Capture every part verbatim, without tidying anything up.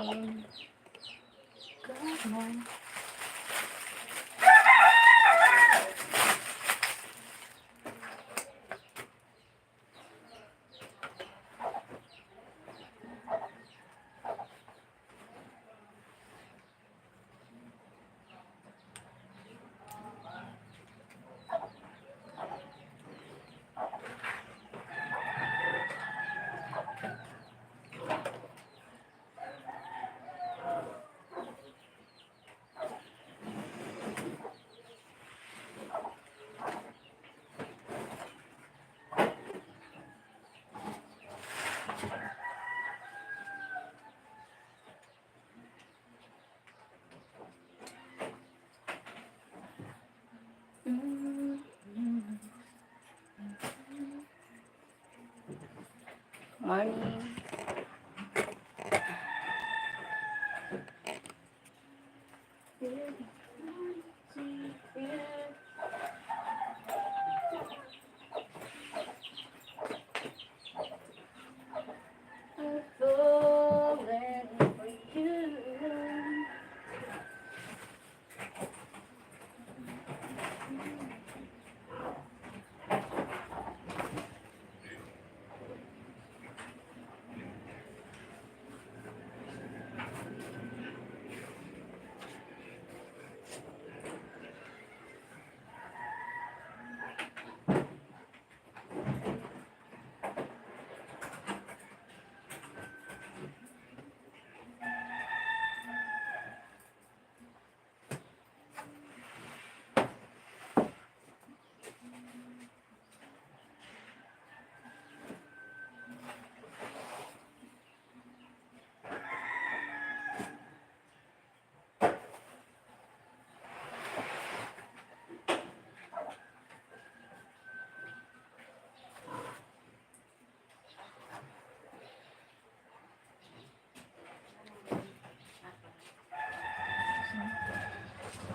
Good morning. Morning.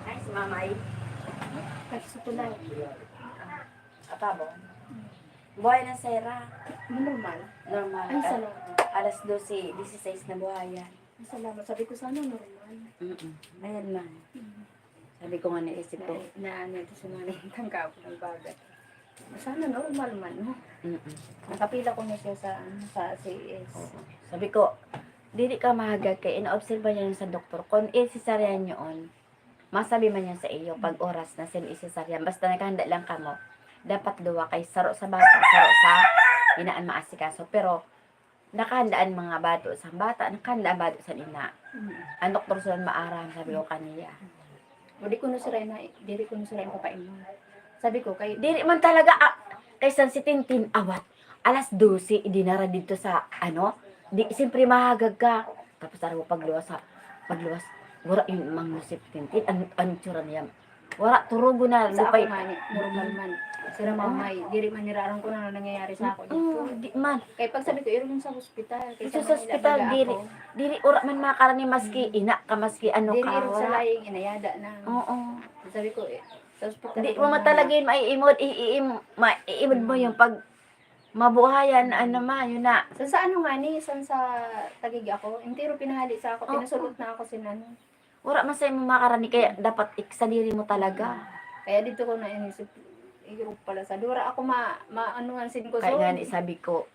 Ay, si Mamay. Ay, sa tulay. Atabo. Buhay ng Sera. Normal. Normal. Ay, salamat. Alas dose, dieciséis na buhayan. Ay, salamat. Sabi ko, sana normal. Mm-mm. Ayan na. Mm. Sabi ko nga, naisip ko. Na, na ano ito sa mga nahintang ka ako ng bagat. Sana normal man, no? Mm-mm. Nakapila ko na siya sa, ano, sa C S. Oo. Sabi ko, "Dili ka mahagad kay inaobserba niya yun sa doktor. Kung i-cesarean yun, masabi man yan sa iyo pag oras na sila i-cesarean. Basta naghahanda lang kamo. Dapat duwa kay saro sa bata, saro sa inaan maasikaso." Pero, nakahanda an mga bato sa bata, nakahanda an bato sa ina. Mm. An doktor sulan maaram, sabi ko kaniya. O di ko no siya na, diri ko no siya papaingon. Sabi ko, kay Diri man talaga, ah, kay San si Tintin, awat. Alas dose, idinara dito sa, ano, di, siyempre mahagag ka. Tapos aram mo, pagluwas sa, pagluwas, wala yung mang si Tintin, an, an tsura niya. Wara, turugo na, Sa ako lupay. Nga ni, normal man. Sira mamay, diri man niraram ko na nangyayari sa ako dito. Mm, di man. Kaya pag sabi ko, irong sa hospital. Kaya Ito sa sa Manila, ospital, baga diri, ako. Diri, ura man makarani, maski Mm. ina ka, maski ano Diri ka, irong sa wara. Laying, inayada na. Oo. Sabi ko, eh, sa ospital Di ako mo na. Matalaga yun, maiimod, iiim, maiimod mo Mm. yung pag mabuhayan, Mm. ano ma, yun na. Sa, sa ano nga ni, san sa tagig ako, entero pinahali sa ako, Oo. Pinasulot na ako sin ano. Wala man sa imo makarani, kaya dapat ik-, sadiri mo talaga. Kaya dito ko na inisip, "Igro pala sa dura ako ma-, maanuhan sin kusog." Kaya nga ni, sabi ko,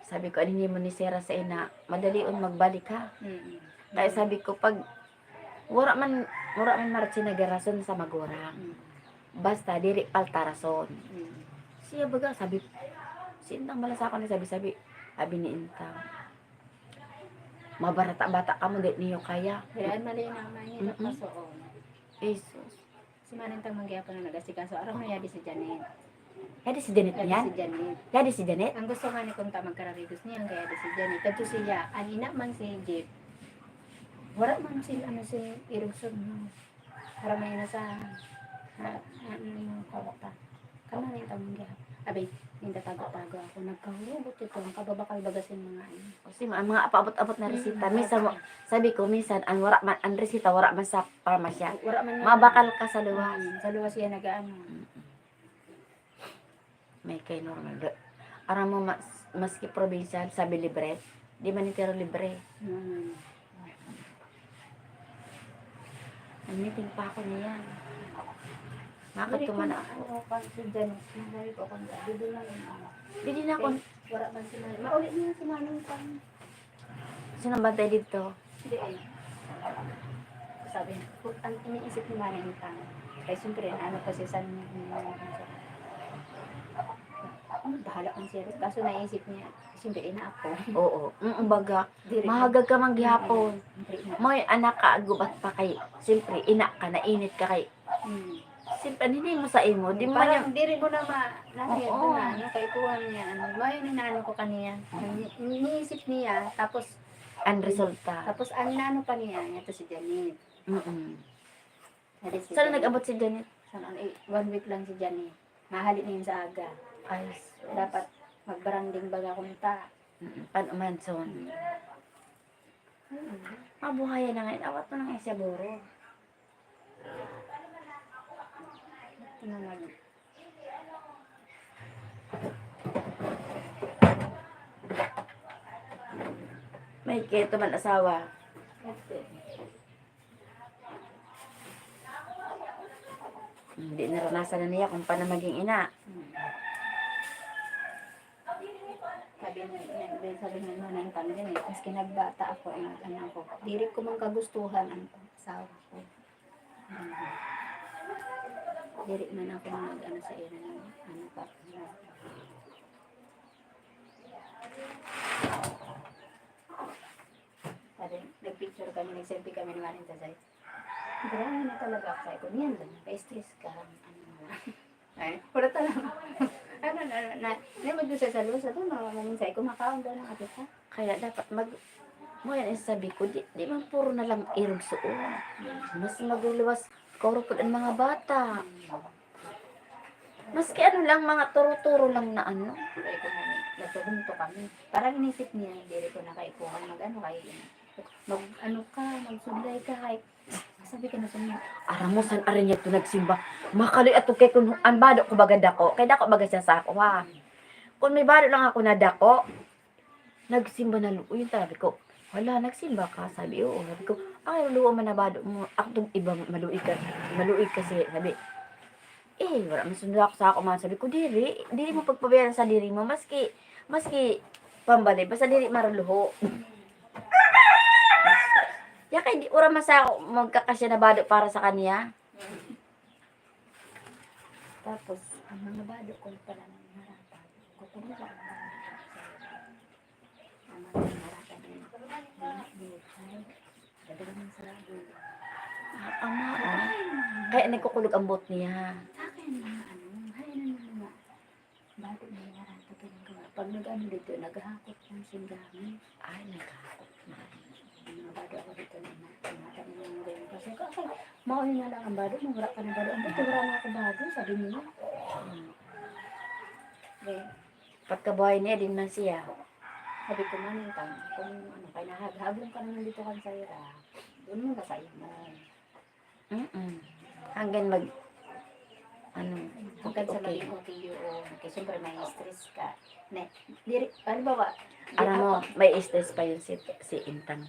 sabi ko, "Ano mo ni Sera sa ina, madalion magbalik ha." Mm. Kaya sabi ko, pag wala man, wala man marat sinagarason sa magurang. Mm. Basta, diri palta rason. Mm. Siya baga, sabi, "Sintang bala sa ako na sabi-sabi," abi ni Intang. Mabarata-bata ka mo, di niyo kaya. Kaya mali naman yun, Mm-mm. Kaso, oh. Jesus. Si Manintang man gyapon na nag-asikaso. Aram mo, yadi si Janet. Yadi si Janet Yadi niyan? Si Janet. Yadi si Janet? Ang gusto nga ni Kunta magkararigos niya, ang kaya di si Janet. Tagto siya, ang ina man si Jeep. Wala man si, ano, si Irugson, no? Para may nasa, ha, ano yung kawata. Kama na yung tamang gihap. Abay, yung tatago-tago ako. Nagkahugot ito. Ang kababakal baga sa mga ano. Kasi ma-, mga paabot-abot na resita. Mm, minsan, abot. Sabi ko, minsan, ang wara man, ang resita, wara man sa parmasya. Wara man nga. Mabakal ka sa luwas. Mm, sa luwas yan nag-aano. Mm-mm. May kay normal. Aram mo, mas-, maski probinsyal, sabi libre, di man entero libre. Mm. Ang meeting pa ako niyan. Nakatuman ako. Ano pa si Janice? Nagari ko kung dito lang yung ano. Dili na ako. Wala man si Manong. Mauli niya si Manong pang Sino ang bantay dito? Hindi eh. Sabi niya, ang iniisip ni Manong Tang. Kaya siyempre, ano pa siya sa ano, bahala kang serious. Kaso naisip niya, siyempre, ina ako. Oo. Mm, baga, Diri. Mahagag ka man gihapon. Diri na. May anak ka, gubat pa kay, siyempre, ina ka, nainit ka kay, Hmm. siyempre, hindi mo sa imo, di mo Parang man diri mo na ma-, na-, Oo. na, ano, kay kuwan niya, ano, may inaano ko kaniya. Ni-, iniisip niya, tapos, Ang resulta. tapos ang inaano pa niya, ito si Janet. Mm-mm. Ito si Saan Janet. nag-abot si Janet? Saan, ano, eh, one week lang si Janet. Nahali na yun sa aga. Ay, sus. Dapat magbaranding baga kung ta. Mm-mm. Pan-umanson. Mm. Mabuhayan na ngayon. Awat mo na ngayon siya, buro. Ito na nag- May keto man asawa. Okay. Hindi naranasan na niya kung paano maging ina. Hmm. Sabi ni, ni, sabi ni Manang Tang din eh, maski nagbata ako, eh, nag-ano ako, diri ko man kagustuhan ang asawa ko. Ano, diri man ako nag-ano sa ina ng ano pa. Sabi, nag-picture kami, nag-selfie kami ni Manang Tazay. Grabe na talaga ako, sabi ko, niyan lang, pa-stress ka, ano na. Ay, wala talaga. Ano na, na, na, na, mag-, sa salo, sa to, mga, mga, sabi ko, makaon daw ng ato ka. Kaya dapat mag-, mo yan, ang sabi ko, di, di man puro na lang irog suon. Mas magluluwas, koro po ang mga bata. Maski ano lang, mga turo-turo lang na ano. Sabi ko, nagpabunto kami. Parang inisip niya, diri ko na kaikuhan, mag-ano, kay, mag-ano ka, magsudlay ka, kay, sabi ka na sa mga, aram mo, san ari niya ito nagsimba? Makaloy ato kay kun, ang bado ko baga dako, kay dako baga siya sa ako, ha? Kung may bado lang ako na dako, nagsimba na luoy, sabi ko, "Hala, nagsimba ka?" Sabi, "Oo." Sabi ko, "Ang luoy man na bado mo, ako iba maluoy ka, maluoy kasi," sabi. Eh, wala man sundo ako sa ako man. Sabi ko, "Diri, diri mo pagpabayaan sa diri mo, maski, maski pambali, basta diri maruluho." Ya kay di, ura man sa ako magkakasya na bado para sa kanya. Tapos, ang mga bado ko pala ng harapag. Kukunin ko ang mga harapag. Ang mga harapag na yun. Ang mga buhay. Dadalhin sa labi. Ah, ama, oh. Kaya nagkukulog ang buhok niya. Sa akin, mga ano, hay na mga bado na yung harapag. Pag nag-ano dito, naghahakot ng singgaman. Ay, naghahakot na. Ang mga bado ako dito na ina-, ingatan mo yung ganyan. Kasi ako, "Ay, mauli na lang ang bado mo, wala ka na bado." "Ang buti, wala na ako bado," sabi niya. Hmm. Eh, pagkabuhay niya din man siya. Sabi ko, "Manintang, kung ano, kaya nahag-, haglong ka naman dito kan Saira, doon muna sa imo." Mm. Hanggang mag, ano, Hanggang sa okay, okay. Maging okay, oo. Kasi siyempre, may stress ka. Ne, diri, halimbawa, di Alam mo, ako may stress pa yun si, si Intang.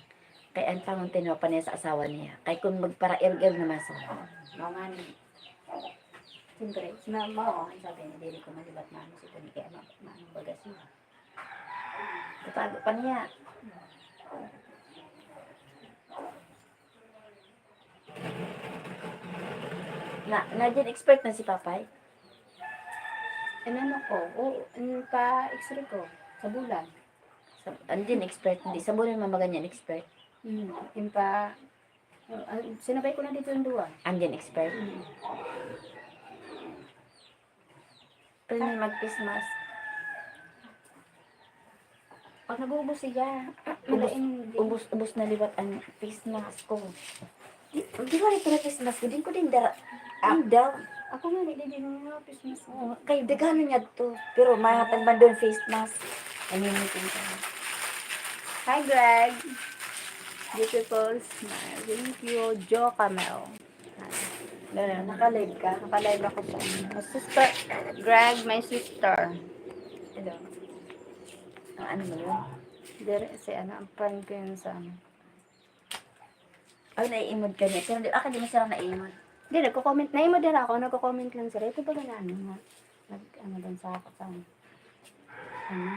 Kay ang tangon tinapa niya sa asawa niya. Kay kung magparairgir naman sa Mao nga ni. Siyempre, si ma-, mao, ang sabi niya, "Dili ko malibat na ano si Tony, kaya ma-, maano baga siya." Tatago pa niya. Na, na din expert na si Papay? Inano ko, o, yung pa-X-ray ko, sa bulan. Sa, ano din expert? Hindi, sa bulan man ba ganyan expert? Hmm, yung pa, ah, sinabay ko na dito yung duwa. Ang din expert? Hmm. Pwede mag-face mask. Pag nag-uubos siya, ubos, malain din. Ubos, ubos na liwat ang face mask ko. Di, di ba rin pala face mask ko? Di ko din dara. Ah, daw. Ako nga, di, di, di nga face mask ko. Oo, kay daghan niya to. Pero mahatag man doon face mask. Namimitin ka. Hi, Greg. Beautiful smile. Thank you, Jo Camel. Ganun, naka-live ka? Naka-live ako sa inyo. My sister, Greg, my sister. Hello. Ang ano mo yun? Dire, si ano, ang friend ko yun sa ano. Ay, naiimod ka niya. Pero di, akin di mo siya naiimod. Di, nagko-comment. Naimod na ako. Nagko-comment lang sila. Ito ba na ano nga? Nag, ano doon sa ako sa ano? Ano?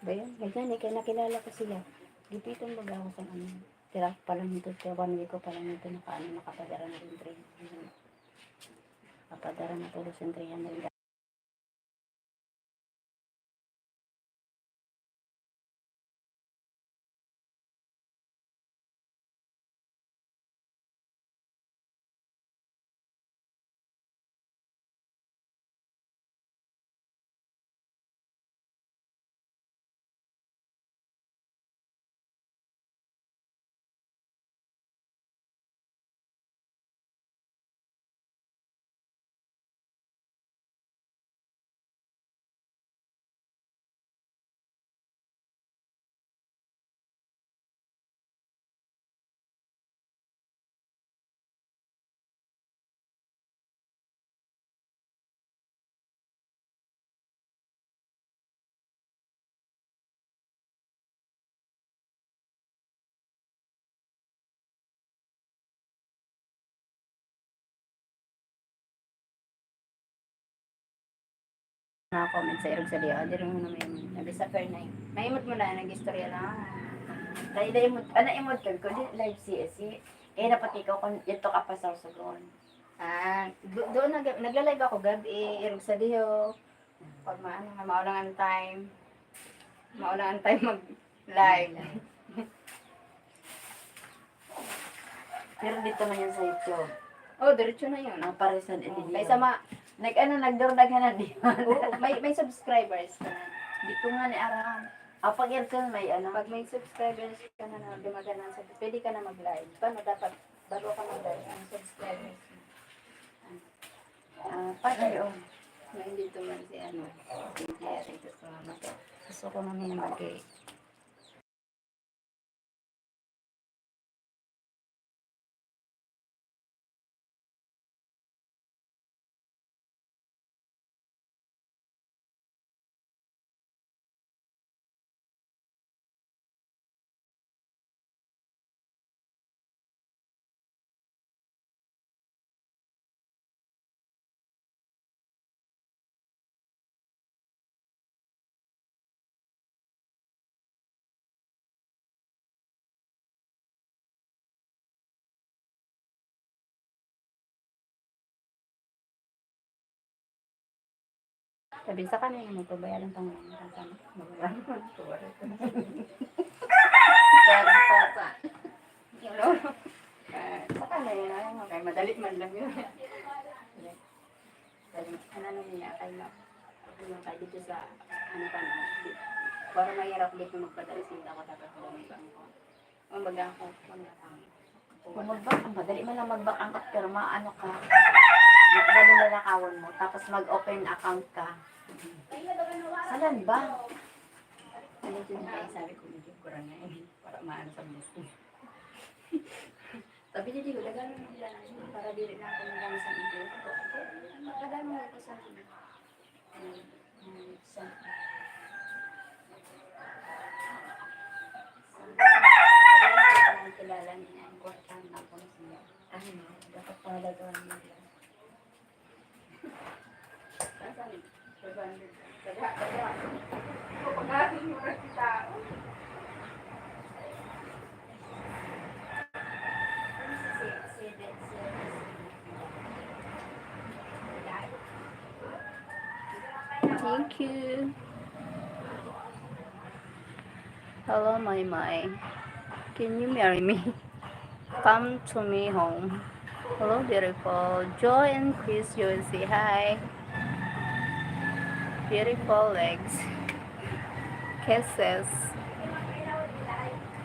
Ba yun? Ganyan eh. Kaya nakilala ko sila. Gipitan baga ako sa ano. Tira pa lang ito. Kaya one week ko pa lang ito. Naka, ano, nakapadara na rin three hundred. Nakapadara na tulos yung three hundred. Na-comment sa irog sa diya, diri mo na may imod. Sabi sa fair na yun. May imod mo na, nag-istorya lang. Dahil dahil imod, ano imod ka? Kung di live C S C, eh, dapat ikaw kung ito ka pa sa usugon. Ah, do-, doon nag-, nagla-live ako gabi, irog sa diyo. Pag maano nga, maulang ang time. Maulang ang time mag-live. Pero dito man yan sa YouTube. Oh, diretso na yun. Ang parisan, Oh, hindi kaysa yun. Ma- Nag-ano, nagdurdag ka na, di ba? Oo, may, may subscribers ka na. Di ko nga ni aram. Ah, pag Airtel may ano. Pag may subscribers ka na, na dumagan na sa, pwede ka na mag-live. Paano dapat, bago ka mag-live, ang subscribers mo? Ah, pag Ay, oo. May dito man si ano, si Jerry, gusto nga mag- Gusto ko na niya mag- Sabi sa kanila, magpabayaran pa ngayon. Sa, sa, sa, sa. Hello? Ah, sa kanila, okay, madali man lang yun. Dali, ano na niya, kay ma-, yung kay dito sa, ano pa na, di-, para mahirap dito magpadala, sinda ko dapat ko may bangko. Ang baga ako, wala kami. Kung mag-bank, ang madali man lang mag-bank ang kapirma, ano ka, lalo na nakawan mo, tapos mag-open account ka. Salan ba? Ano yun, kaya sabi ko, medyo kurang na yun, para maano sa business. Sabi niya, "Di ko, dagano mo lang, para dili na ako magamit sa video." Dagano mo ako sa, um, um, sa, sa, kilala niya, ang kwartahan ako sa, ano, dapat pala gawin mo lang. Thank you. Hello, my my. Can you marry me? Come to me home. Hello, beautiful. Joy and Chris, you say hi. Beautiful legs. Kisses.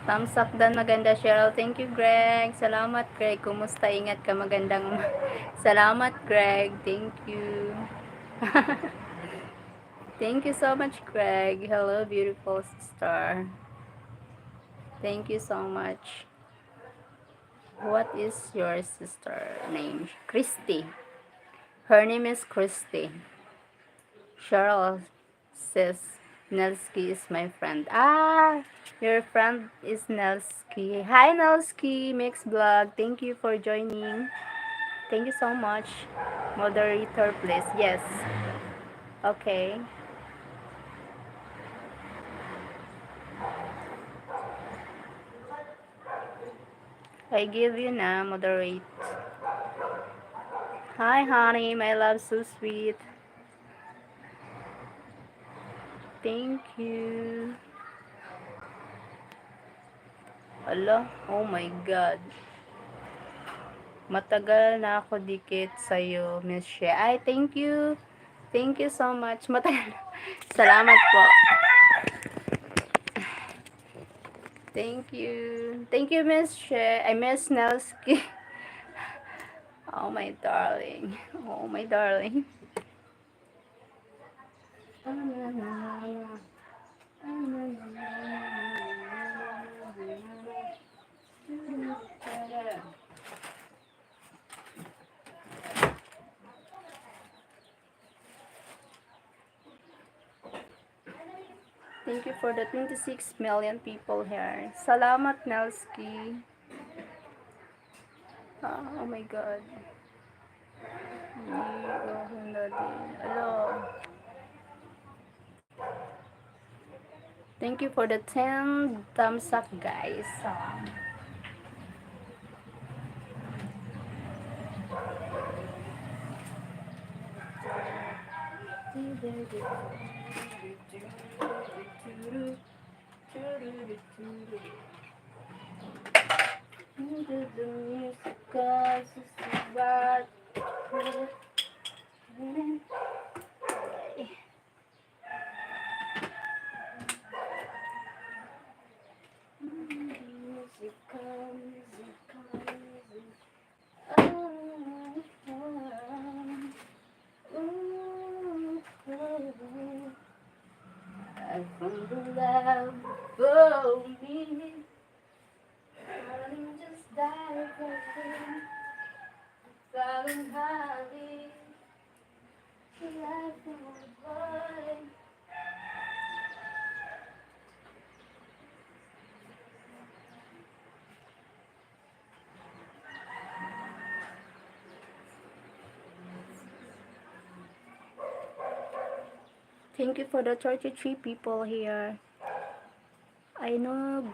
Thumbs up dan, maganda, Cheryl. Thank you, Greg. Salamat, Greg. Kumusta? Ingat ka. Magandang uma-, salamat, Greg. Thank you. Thank you so much, Greg. Hello, beautiful sister. Thank you so much. What is your sister name? Christy. Her name is Christy. Cheryl says, Nelski is my friend. Ah, your friend is Nelski. Hi, Nelski Mix Vlog. Thank you for joining. Thank you so much. Moderator, please. Yes. Okay. I give you na, moderate. Hi, honey. My love, so sweet. Thank you. Hala, oh my God. Matagal na ako dikit sa'yo, Miss She. Ay, thank you. Thank you so much. Matagal na. Salamat po. Thank you. Thank you, Miss She. I miss Nelski. Oh, my darling. Oh, my darling. Thank you for the twenty-six million people here. Salamat, Nelski. Ah, oh my God. Hindi ako nadali. Hello. Thank you for the ten thumbs up, guys. So, Thank you for the thirty-three people here. I know,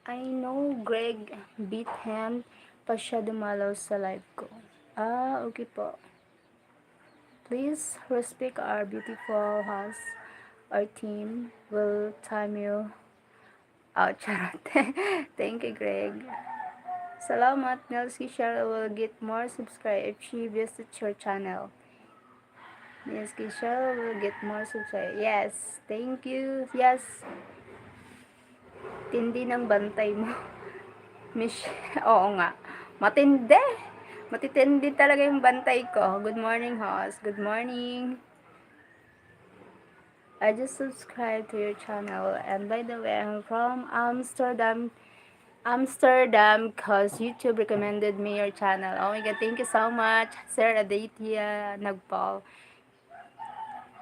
I know Greg beat hand pa siya dumalaw sa live ko. Ah, okay po. Please respect our beautiful host. Our team will time you out. Charot. Thank you, Greg. Salamat, Nelski Cheryl will get more subscribe if she visit your channel. Miss Michelle will get more subscribe. Yes. Thank you. Yes. Tindi ng bantay mo. Miss, oo nga. Matindi. Matitindi talaga yung bantay ko. Good morning, host. Good morning. I just subscribed to your channel. And by the way, I'm from Amsterdam, Amsterdam, 'cause YouTube recommended me your channel. Oh my God, thank you so much, Sir Aditya Nagpal.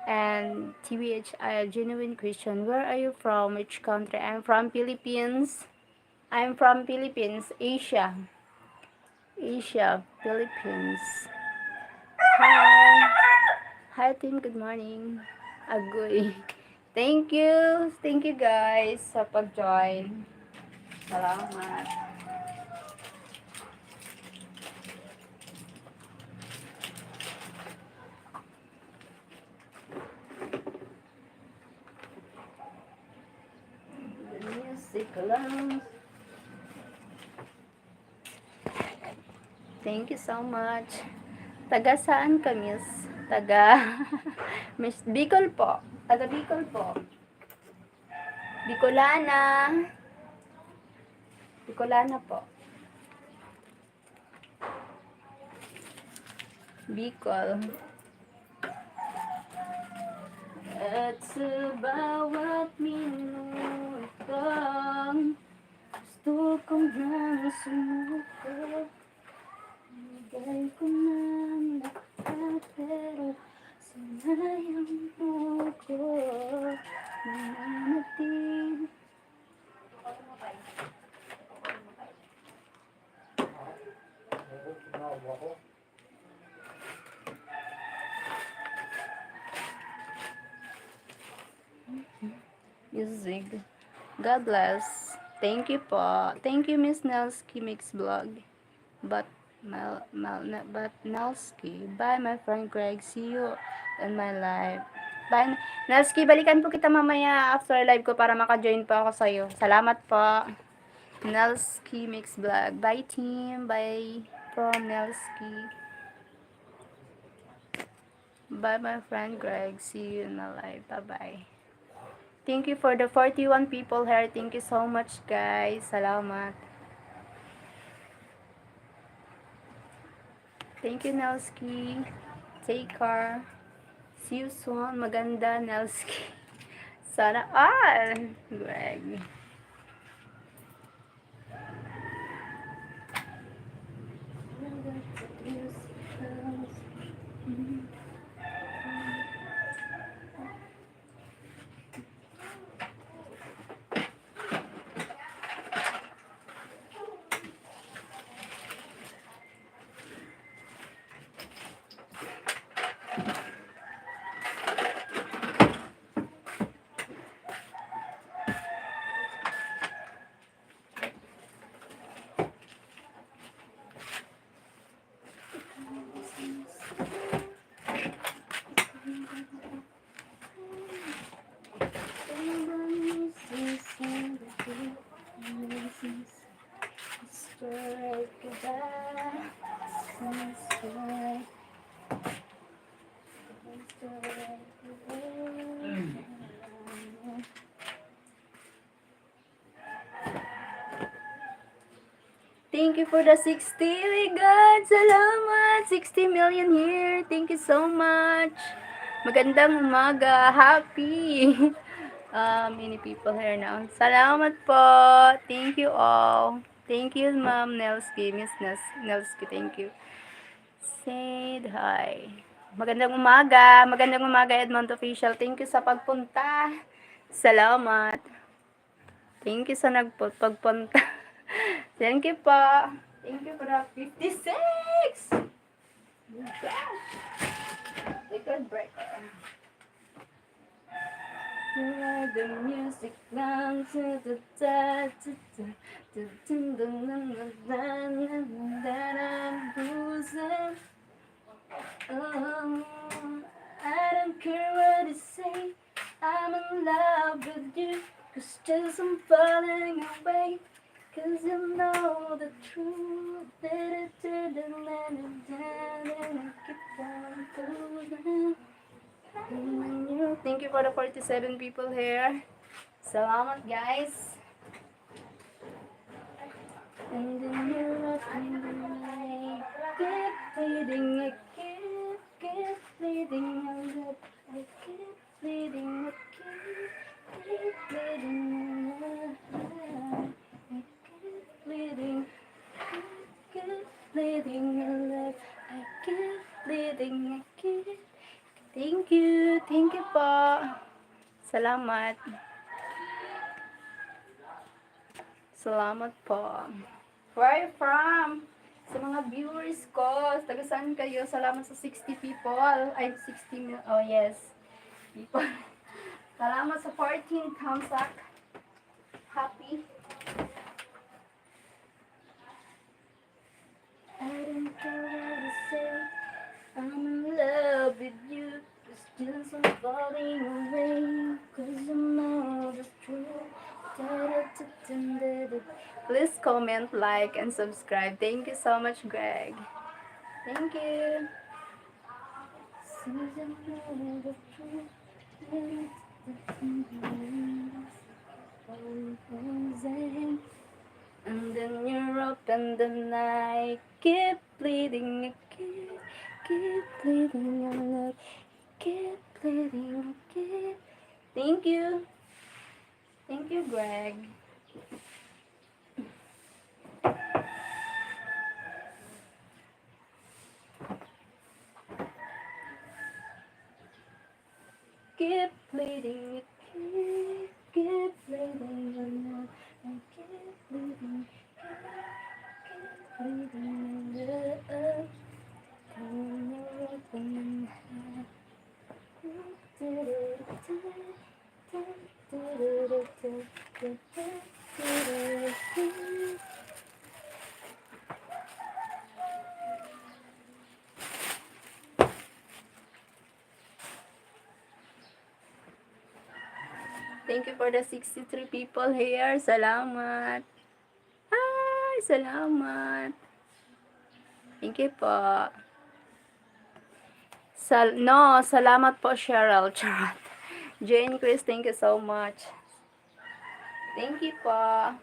And T B H I, a genuine question. Where are you from? Which country? I'm from Philippines. I'm from Philippines, Asia. Asia, Philippines. Hi. Hi, team. Good morning. Agoy. Thank you. Thank you, guys, sa pag-join. Salamat. Music lang. Thank you so much. Taga saan ka, Miss? Taga Miss Bicol po. Taga Bicol po. Bicolana. Bicolana po. Bicol. At sa bawat minutong gusto ko nang sumuko, bigay ko nang lahat, pero sinayang mo ko. Nang Natin. Music. God bless. Thank you po. Thank you, Miss Nelski Mix Vlog. But, Mel, Mel, Ne-, but Nelski. Bye, my friend Greg. See you in my life. Bye, Nelski. Balikan po kita mamaya after live ko para maka-join po ako sa'yo. Salamat po. Nelski Mix Vlog. Bye, team. Bye from Nelski. Bye, my friend Greg. See you in my life. Bye-bye. Thank you for the forty-one people here. Thank you so much, guys. Salamat. Thank you, Nelski. Take care. See you soon. Maganda, Nelski. Sana all. Greg. Thank you for the sixty. My God, salamat! Sixty million here. Thank you so much. Magandang umaga. Happy. Uh, many people here now. Salamat po. Thank you all. Thank you, Ma'am Nelski, Miss Nes-, Nelski. Thank you. Said hi. Magandang umaga. Magandang umaga, Edmond Official. Thank you sa pagpunta. Salamat. Thank you sa nagpu-, pagpunta. Thank you po. Thank you for the fifty-six. Yes. Record breaker. Hear the music now. Oh, I don't care what you say. I'm in love with you, 'cause just I'm falling away, 'cause you know the truth. Thank you for the forty-seven people here. Salamat, guys. And then you're up and then I keep bleeding, I keep, keep bleeding, I keep bleeding, I keep, keep bleeding, I keep bleeding, keep bleeding, I keep bleeding, I keep. Thank you, thank you po. Salamat. Salamat po. Where are you from? Sa mga viewers ko, taga saan kayo? Salamat sa sixty people. Ay, sixty mil. Oh, yes. People. Salamat sa fourteen thumbs up. Happy. I don't care what you say. I'm in love with you. Still I'm falling away, 'cause you know the truth. Please comment, like, and subscribe. Thank you so much, Greg. Thank you. And then you're up and then I keep bleeding, I keep, keep bleeding, I love, keep bleeding, I keep. Thank you. Thank you, Greg. Keep bleeding, keep, Thank you for the sixty-three people here. Salamat. Ay, salamat. Thank you po. Sal-, no, salamat po, Cheryl. Charot. Jane Chris, thank you so much. Thank you po.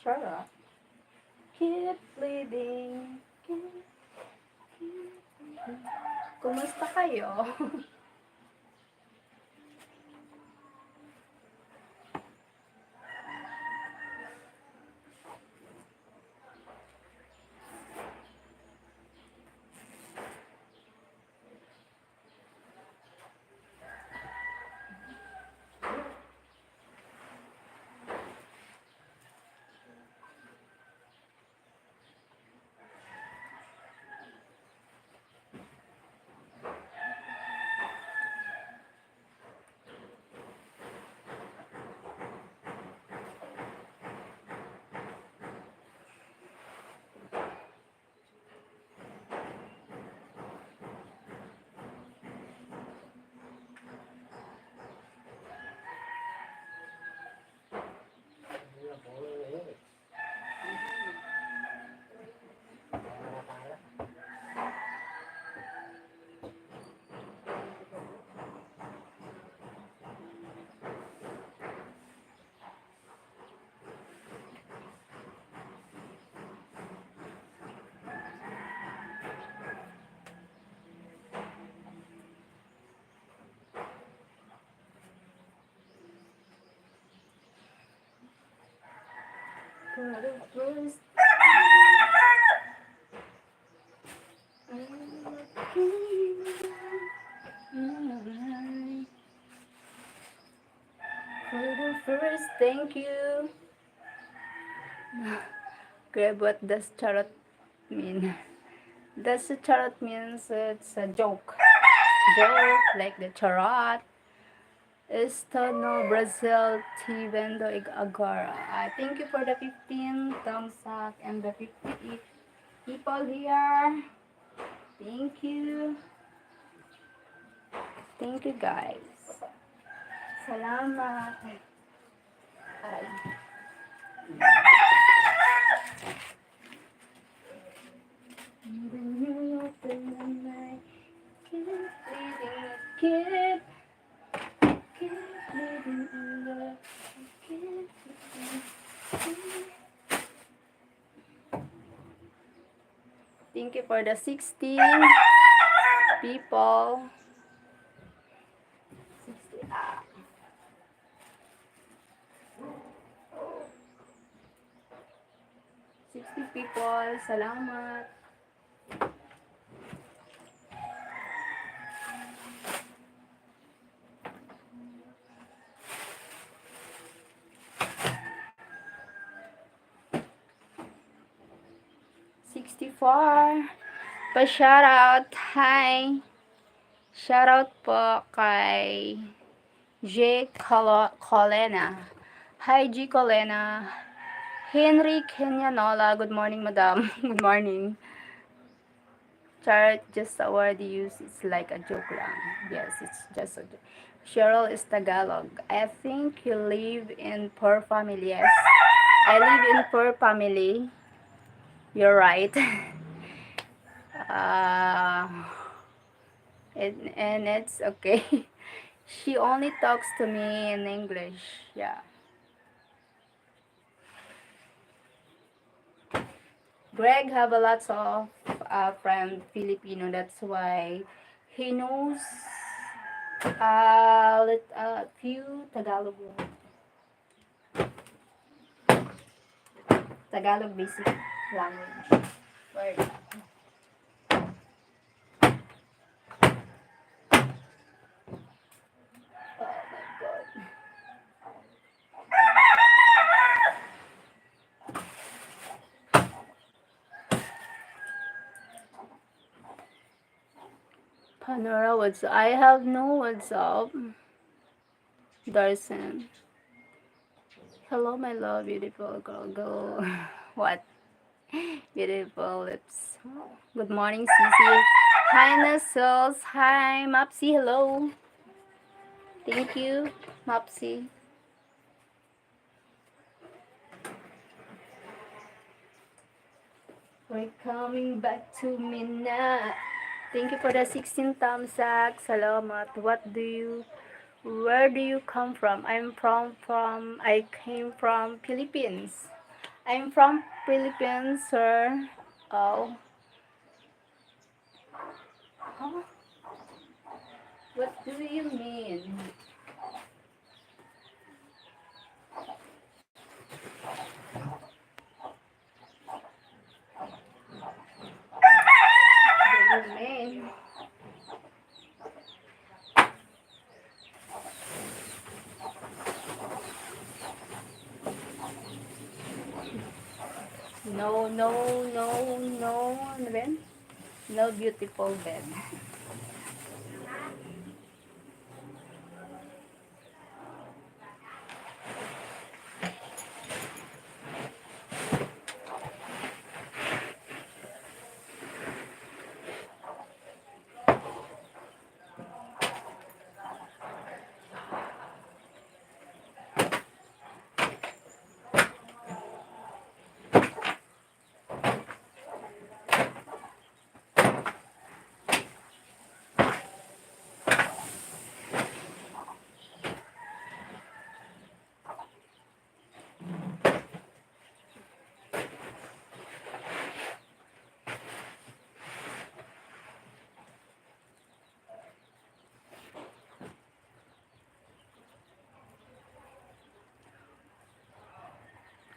Charot. Keep bleeding. Keep, keep bleeding. Kumusta kayo? For the first, thank you. Grab, what does charot mean? Does charot means it's a joke. Joke, like the charot. Estano, Brazil, Tivendo, Ig-, Agora. Ah, thank you for the fifteen thumbs up and the fifty people here. Thank you. Thank you, guys. Salamat. Aray. Keep, keep living in love. Keep living in love. Thank you for the sixty people. Sixty, ah. Sixty people. Salamat. Sixty-four. Pa-shoutout. Hi. Shoutout po kay J Colo-, Colena. Hi, J Colena. Henry Kenyanola. Good morning, madam. Good morning. Charot, just a word you use. It's like a joke lang. Yes, it's just a joke. Cheryl is Tagalog. I think you live in poor family. Yes. I live in poor family. You're right. Uh, and, and it's okay. She only talks to me in English. Yeah. Greg have a lot of, uh, friend Filipino. That's why he knows a lit-, a few Tagalog words. Tagalog basic language word. Oh my God. Nora, what's up? I have no what's up. Darsen. Hello, my love, beautiful girl. Go. What? Beautiful lips. Good morning, Sisi. Hi, Nestles. Hi, Mopsy. Hello. Thank you, Mopsy. We're coming back to Minna. Thank you for the sixteen thumbs up. Salamat. What do you, where do you come from? I'm from, from, I came from Philippines. I'm from Philippines, sir. Oh. Huh? What do you mean? What do you mean? No, no, no, no. Ano ba yan? No beautiful bed.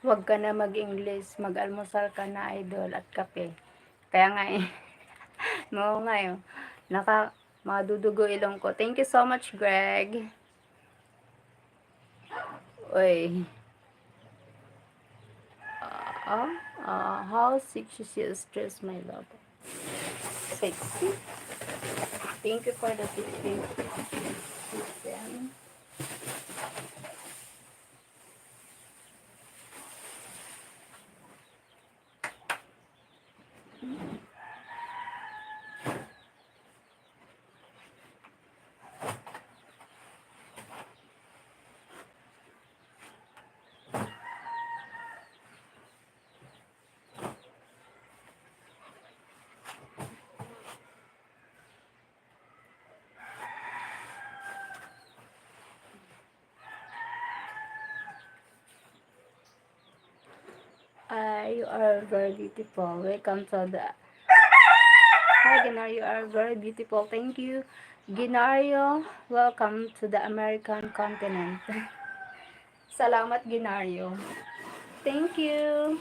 Huwag ka na mag-English, mag-almusal ka na, idol, at kape. Kaya nga eh, no, nga eh, naka, madudugo ilong ko. Thank you so much, Greg. Uy. Ah, ah, how sexy she is dressed, my love. Sexy. Thank you for the fifty. Then, Ah, you are very beautiful. Welcome to the, hi, Genario, you are very beautiful. Thank you. Genario, welcome to the American continent. Salamat, Genario. Thank you.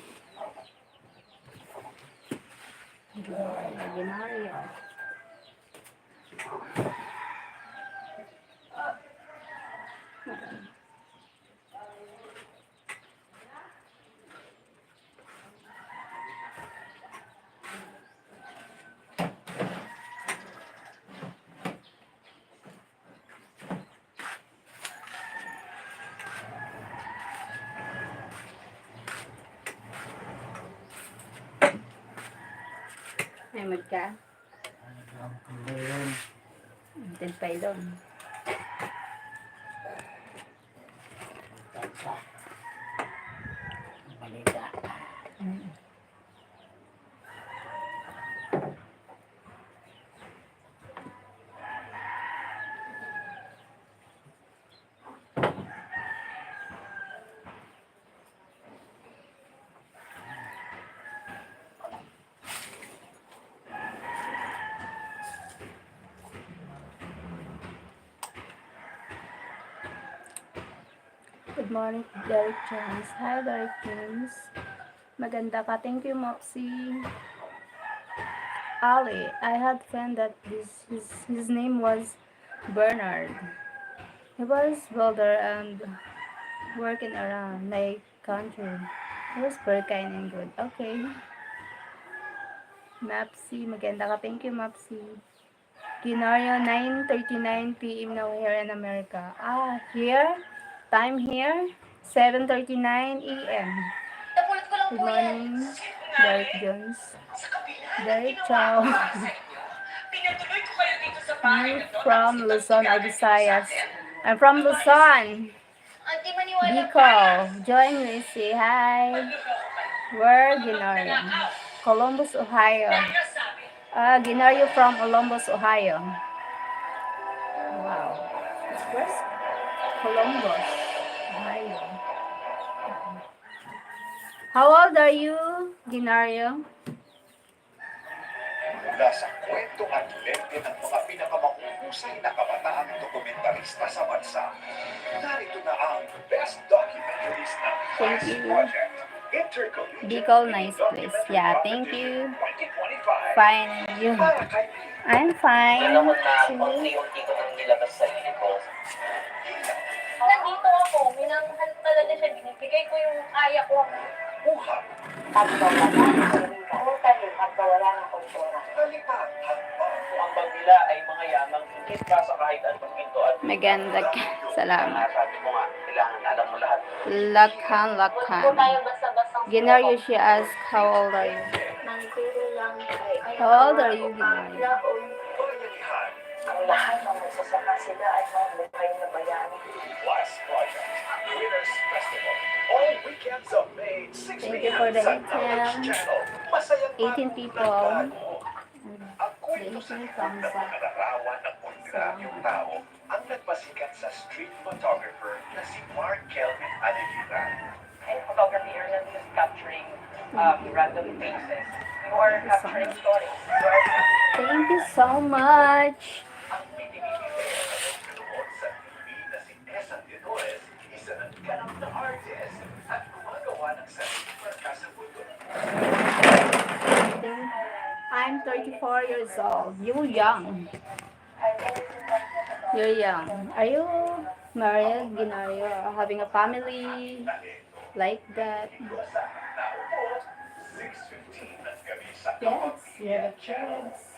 Genario. Ay, magka. Tinpaylon. Balita. Mm. Good morning, Derek Jones. Hi, Derek Jones. Maganda ka. Thank you, Mopsy. Ali, I had friend that this, his, his name was Bernard. He was welder and working around my country. He was very kind and good. Okay. Mopsy, maganda ka. Thank you, Mopsy. Ginario, nine thirty-nine P M now here in America. Ah, here? Time here? Seven thirty-nine A M. Good morning, Derek Jones. Derek Chow. You from Luzon or Visayas? I'm from Luzon. Bicol. Join me, say hi. Where, Ginario? Columbus, Ohio. Ah, Ginario from Columbus, Ohio. Wow. Where's Columbus, Ohio? How old are you, Ginario? Mula sa kwento at lente ng mga pinakamahusay na kabataang dokumentarista sa bansa, narito na ang Best Documentaries ng Thank Vice you. Project. Intercollegiate Bicol, nice Film place. Documentary Yeah, thank Competition you. twenty twenty-five. Fine, and you? Para kay I'm fine. Alam mo na, too. Unti-unti ko nang nilabas sa sarili ko. Nandito ako, minamahal ko talaga siya, binibigay ko yung kaya ko. Buhay. Pagpapatay, pagtalim at kawalan ng kultura. Talipad, halimbawa. Ang bag nila ay mga yamang higit pa sa kahit anong ginto at Maganda ka. Salamat. Sabi ko nga, kailangan alam mo lahat. Lakhan, lakhan. Huwag po tayo basta-bastang Ginario, she asked, "How old are you?" Nandito lang ay How old are you, Ginario? Ang lahat ng magsasaka sila ay mga buhay na bayani. Last Project Winners Festival. All weekends of May, Thank you for the six P M sa Knowledge eighteen. Channel. Masayang eighteen people. Magbago. Ang kwento sa likod ng mga larawan ng ordinaryong tao ang nagpasikat sa street photographer na si Mark Kelvin Alevira. In photography, you're not just capturing, um, random faces. You are capturing stories. You are Thank you so much. Ang pinipili sa loob sa T V na si Esa Leonores, isa ng ganap na artist at gumagawa ng sariling marka sa mundo. I'm thirty-four years old. You're young. You're young. Are you married, Ginario, or having a family like that? Yes, you have a kids.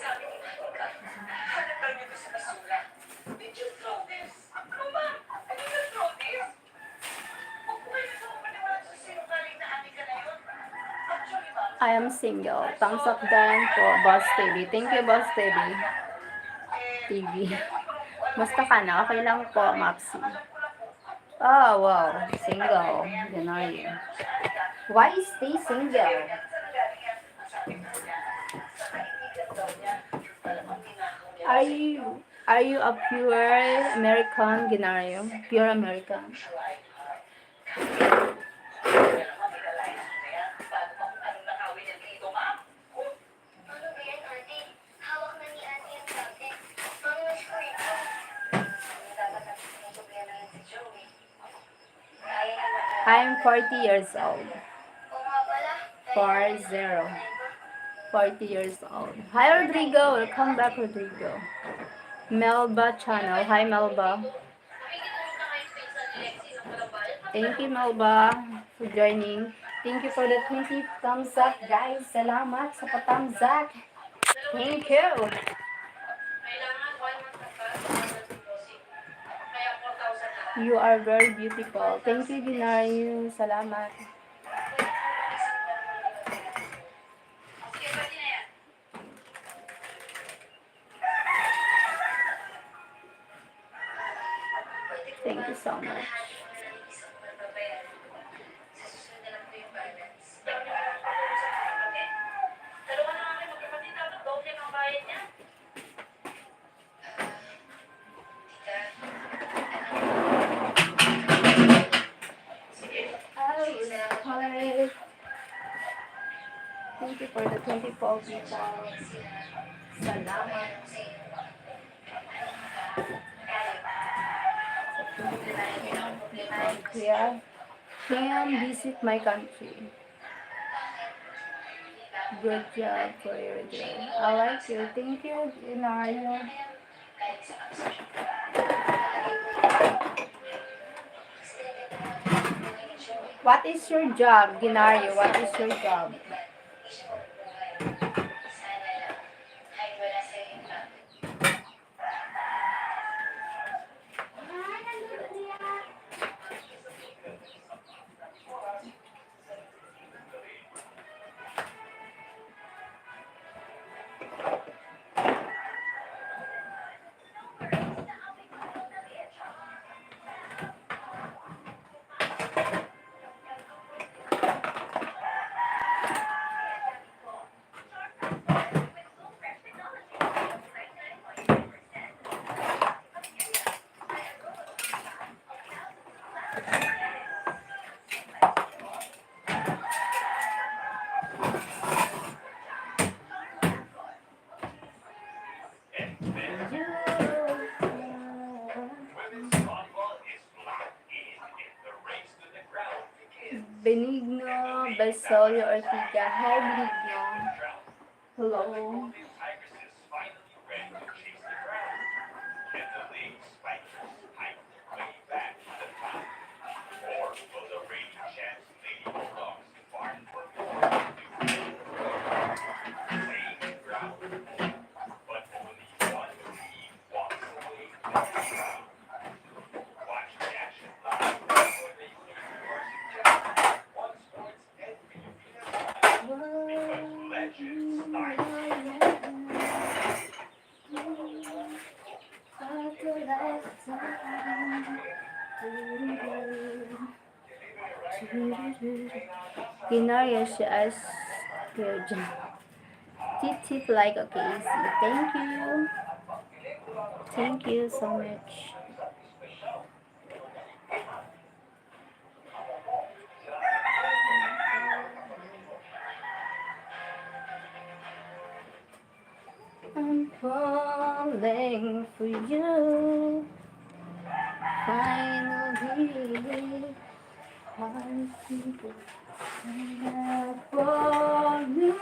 Sabi ni Monica, "Hanap daw niya to sa basura. Did you throw this? Mama, did you throw this?" Huwag po kayo nagpapapaniwala sa sinungaling na Anika na yun. Actually, Ma'am, I am single. Thumbs up dyan po, Boss T V. Thank you, Boss T V. T V. Musta ka na? Okay lang po, Maxi. Oh, wow. Single. Ginario. Why stay single? Are you, are you a pure American, Ginario? Pure American? I'm forty years old. Four zero. Forty years old. Hi, Rodrigo. Welcome back, Rodrigo. Melba Channel. Hi, Melba. Thank you, Melba, for joining. Thank you for the twenty thumbs up, guys. Salamat sa pa-thumbs up. Thank you. You are very beautiful. Thank you, Ginario. Salamat. Thank you so much. Thank you for the twenty-four people. Salamat. People here. Can visit my country. Good job for your job. I like you. Thank you, Inayo. What is your job, Ginario? What is your job? Benigno Basilio Ortiga. Hi, Benigno. Hello. Ginario siya as Kuya John. Tit, tit, like, okay, easy. Thank you. Thank you so much. I'm falling for you. Finally, I see the light for you.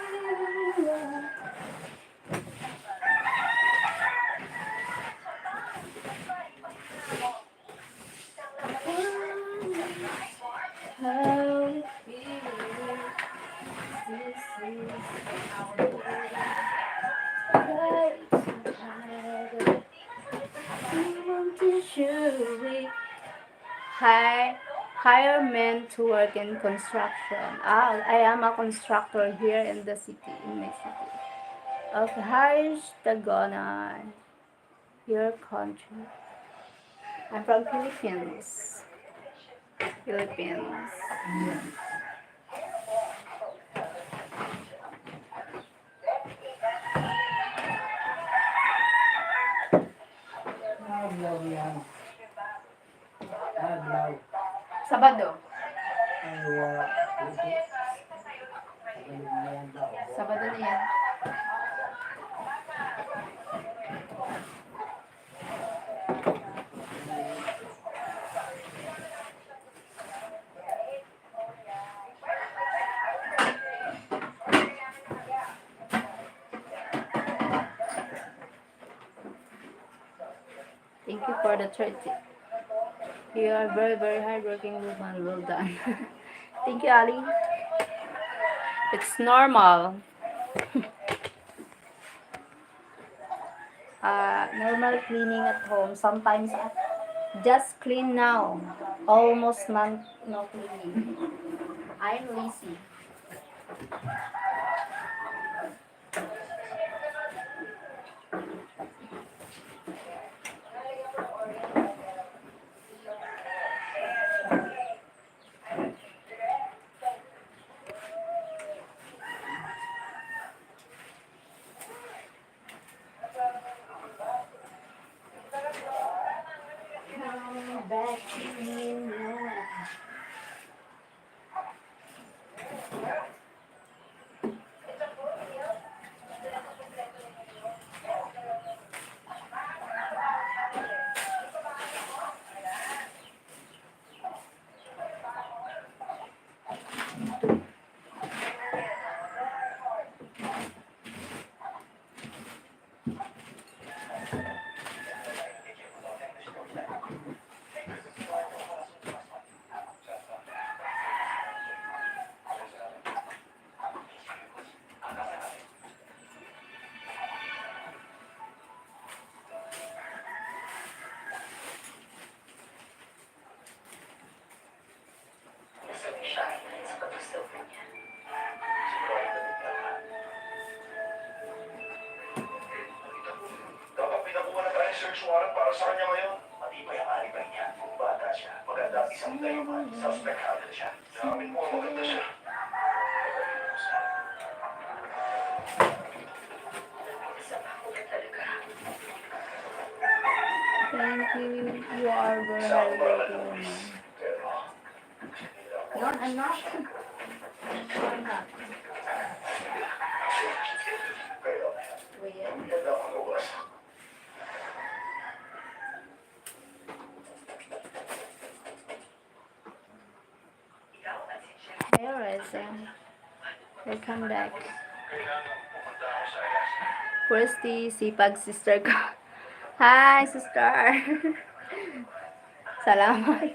Hi, hire men to work in construction. Ah, I am a constructor here in the city, in my city. Okay, hi, Tagona. Your country. I'm from Philippines. Philippines. Sabado. Sabado na yan. Thank you for the thirty. You are very, very hardworking woman. Well done. Thank you, Ali. It's normal. Uh, normal cleaning at home. Sometimes, uh, just clean now. Almost none, no cleaning. I'm lazy. Search warrant para sa kanya ngayon. Matibay ang alibi niya. Kung bata siya, maganda ang isang dayuhan. Suspect agad siya. Inamin mo, maganda siya. Thank you. You are very hardworking woman. No, I'm not. I'm not. Well, There is, um, welcome back. Christy, sipag sister ko. Hi, sister. Salamat.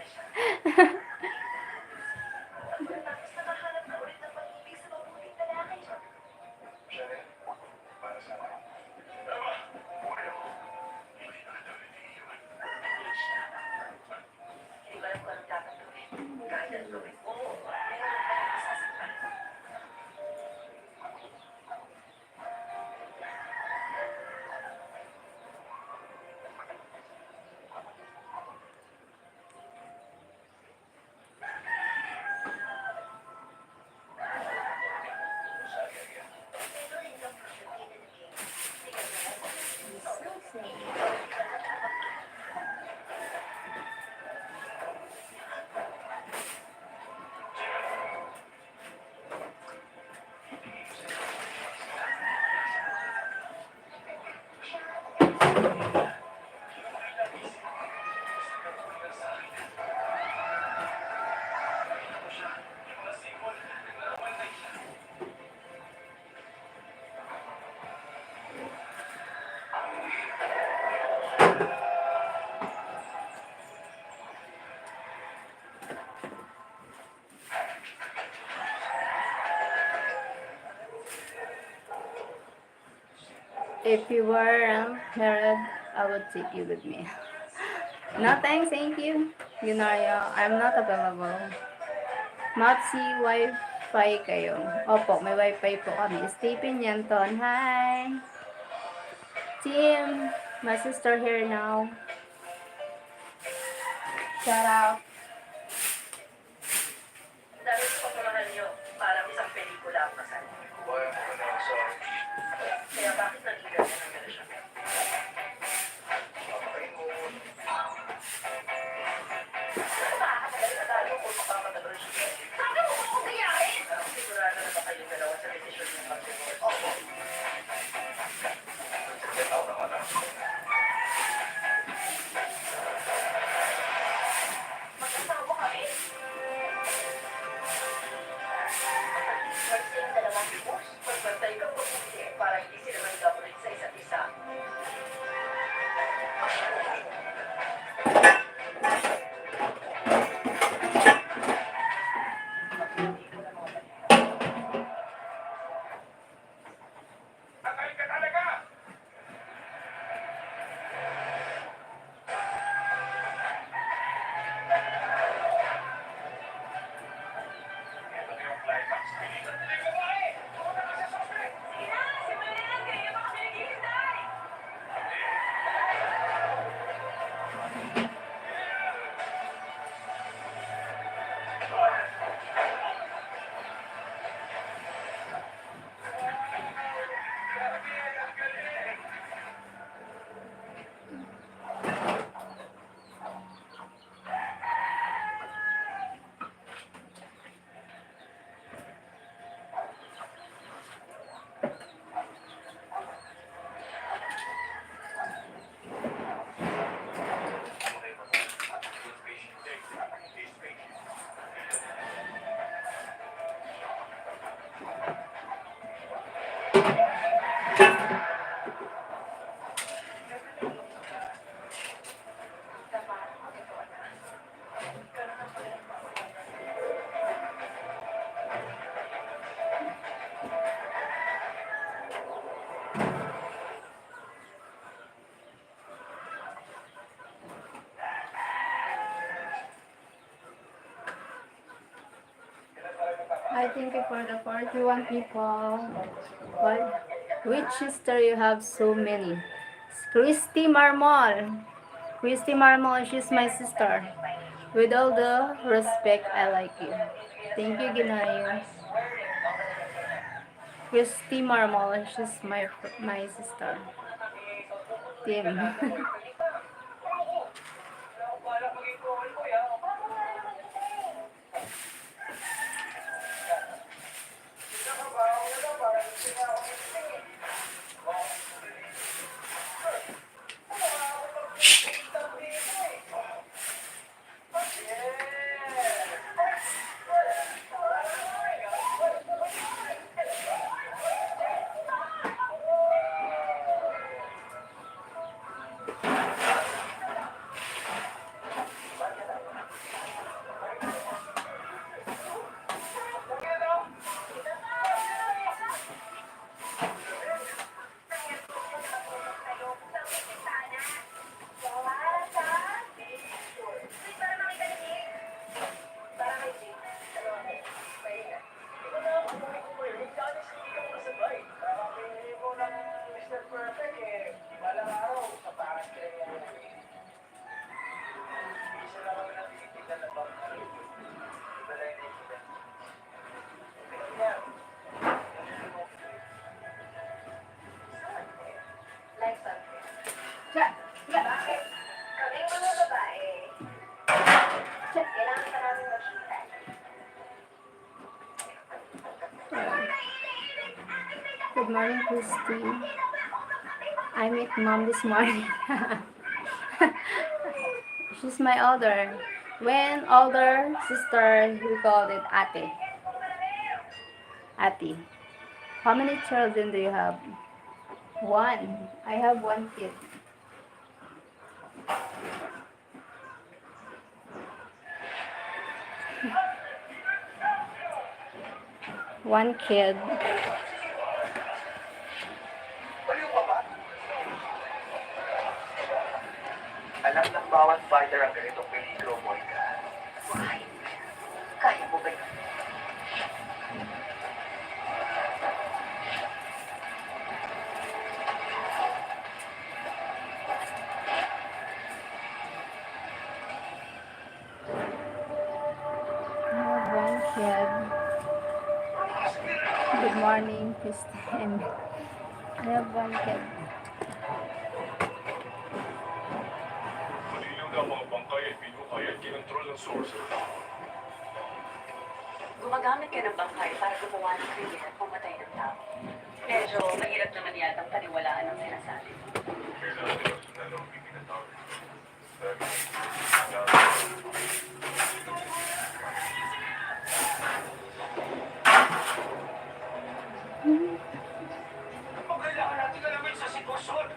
If you were, um, married, I would take you with me. No, thanks, thank you. Yunaria, I'm not available. Mapsi, wifi kayo? Opo, may wifi po kami. Stephen Yanton, hi! Team, my sister here now. Shout out. Dahil sa pagmamahal niyo, parang isang pelikula ang kasal. Kaya bakit naging ganyan ang relasyon niyo? Pero makakatagal na tayo kung magpapatagal siya. Sabi mo, huwag mong gayahin! Sigurado na ba kayong dalawa sa desisyon niyong mag-divorce? Opo. Mag-asawa kami. First time na naman, divorce. Magbantay ka kung hindi, para hindi sila magkabulit sa isa't isa. I thank you for the forty-one people. What? Which sister you have so many? Christy Marmol. Christy Marmol, she's my sister. With all the respect, I like you. Thank you, Ginayo. Christy Marmol, she's my my sister. Team. Good morning, Christy. I met mom this morning. She's my older. When older sister, we called it ate. Ate. How many children do you have? One. I have one kid. One kid. Alam ng bawat fighter ang ganitong peligro, Monica. Kaya mo ba yun? I have one kid. Good morning, Christine. I have one kid. Malinaw na ang mga bangkay ay pinukay at kinontrol ng sorcerer. Gumagamit ka ng bangkay para gumawa ng krimen at pumatay ng tao. Medyo mahirap naman yatang paniwalaan ang sinasabi mo. Kailangan nila sundalo ang pipinatawag. Kailangan natin alamin sa sitwasyon.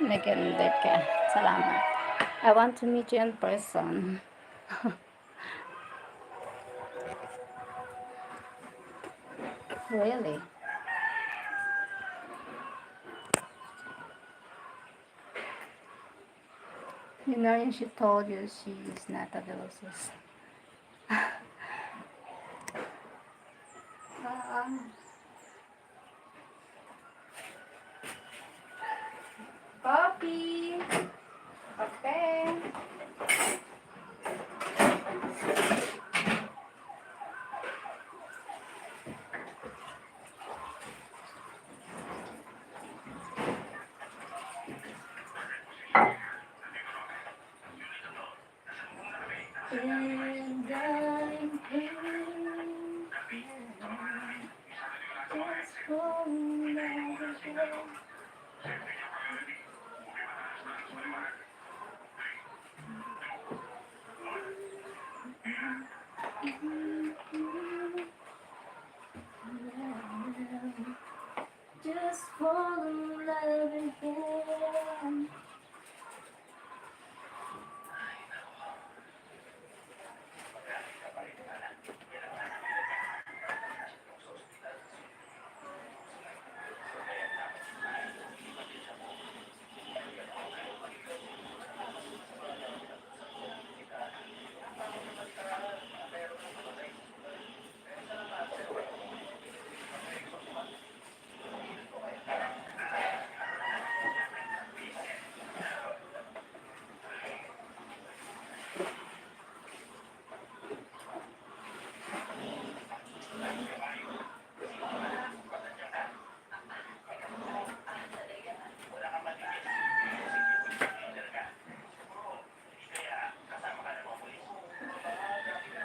Nag-ended ka. Salamat. I want to meet you in person. Really? You know, she told you she is not a Velocis. Ah, ah. Coffee. Kape. And I'm praying just for another day. Just fall in love again.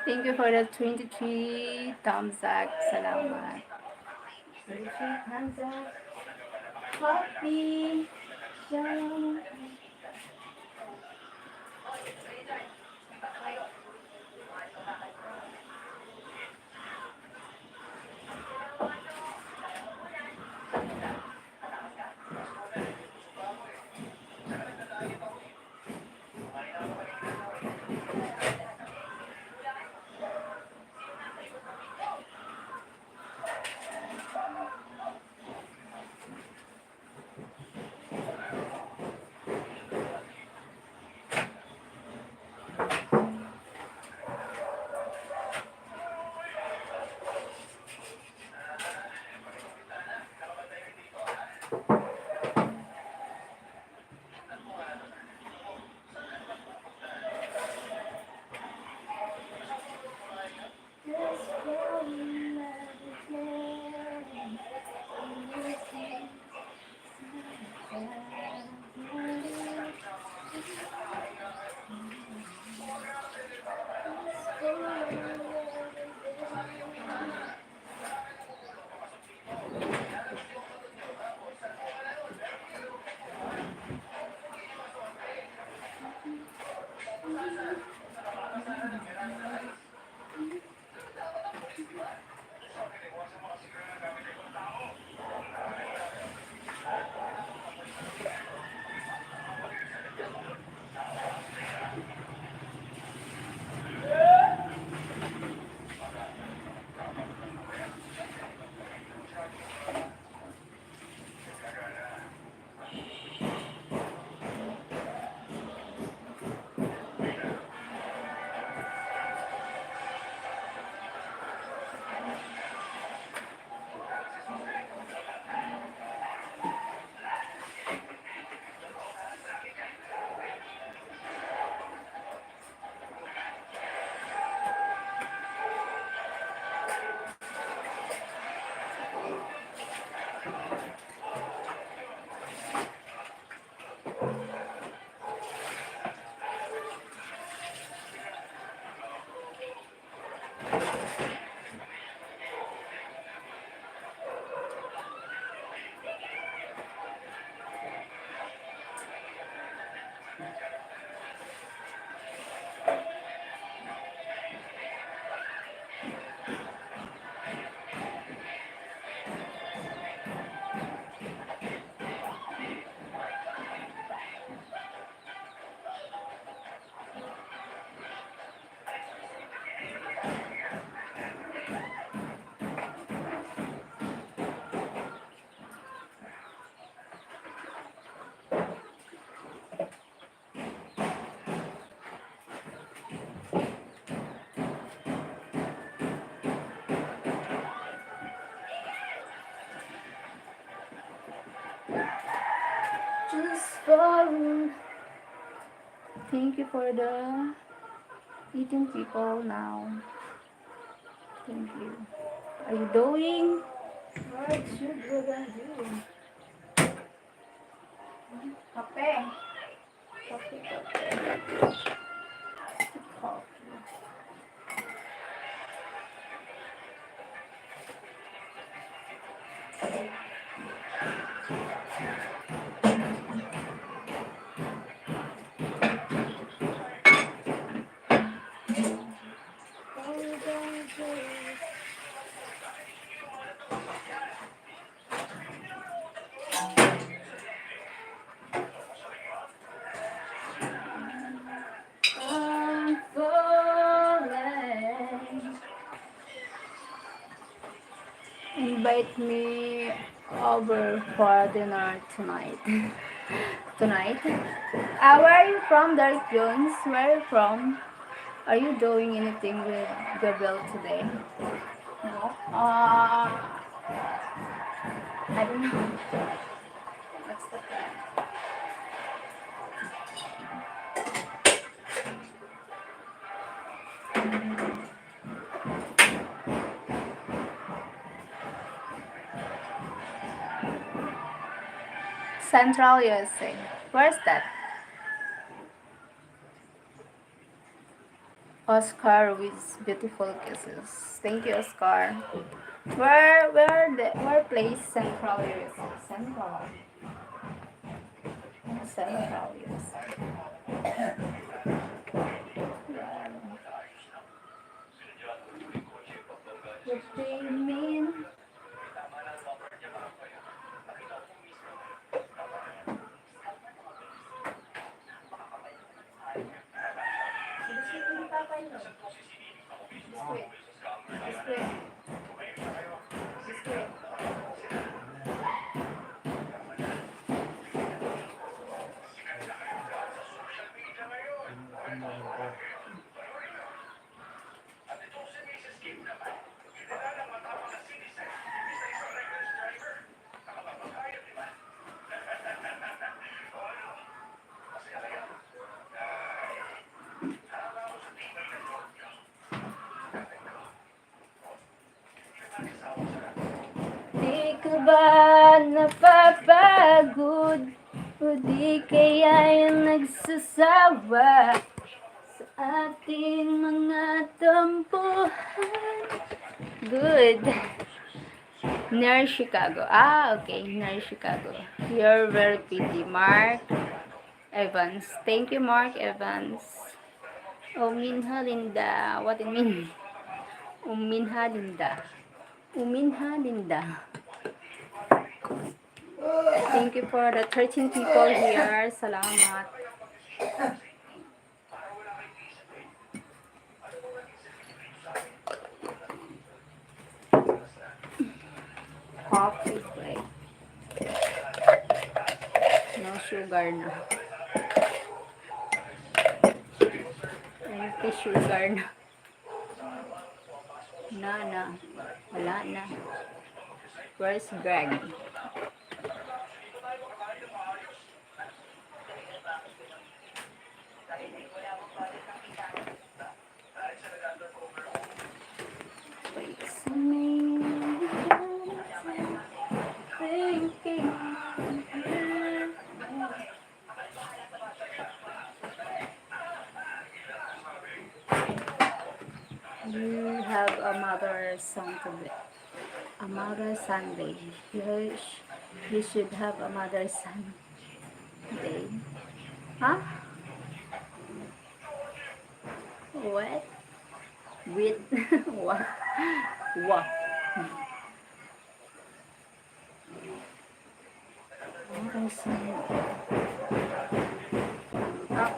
Thank you for the twenty-three thumbs up. Salamat. Twenty-three thumbs up. Happy show. Thank you for the eighteen people now. Thank you. Are you doing? What should we gonna do? Kape. Kape, kape. Coffee. I'm falling. Invite me over for dinner tonight. Tonight? Ah, where are you from, Derek Jones? Where are you from? Are you doing anything with Gabriel today? No? Uh, I don't know. What's the plan? Central U S A. Where's that? Oscar with beautiful kisses. Thank you, Oscar. Where, where the, where place Central U S A? Central. Central U S A. What do you mean? Di ka ba napapagod o di kaya'y nagsasawa sa ating mga tampuhan? Good. Near Chicago. Ah, okay. Near Chicago. You're very pretty, Mark Evans. Thank you, Mark Evans. Uminha Linda. What it mean? Uminha Linda. Uminha Linda. Thank you for the thirteen people here. Salamat. Coffee break. No sugar na. Empty sugar na. Na, na. Wala na. Where's Greg? You have a mother son today. A mother Sunday. You, sh- you should have a mother Sunday. Huh? What? With what? What? Ang sino? Ah.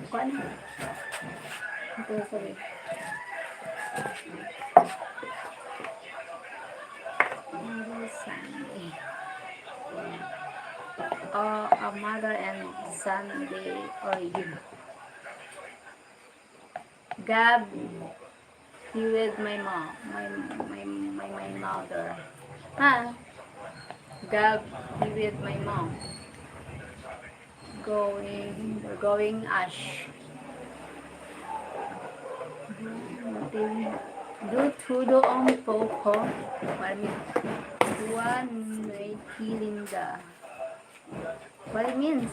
Kuan. Ito, sorry. Mother Sunday. Oh, a mother and Sunday or you. Gab, be with my mom, my, my, my, my mother. Ha? Gab, be with my mom. Going, they're going ash. Do todo un poco. What it means? One may kilinda. What it means?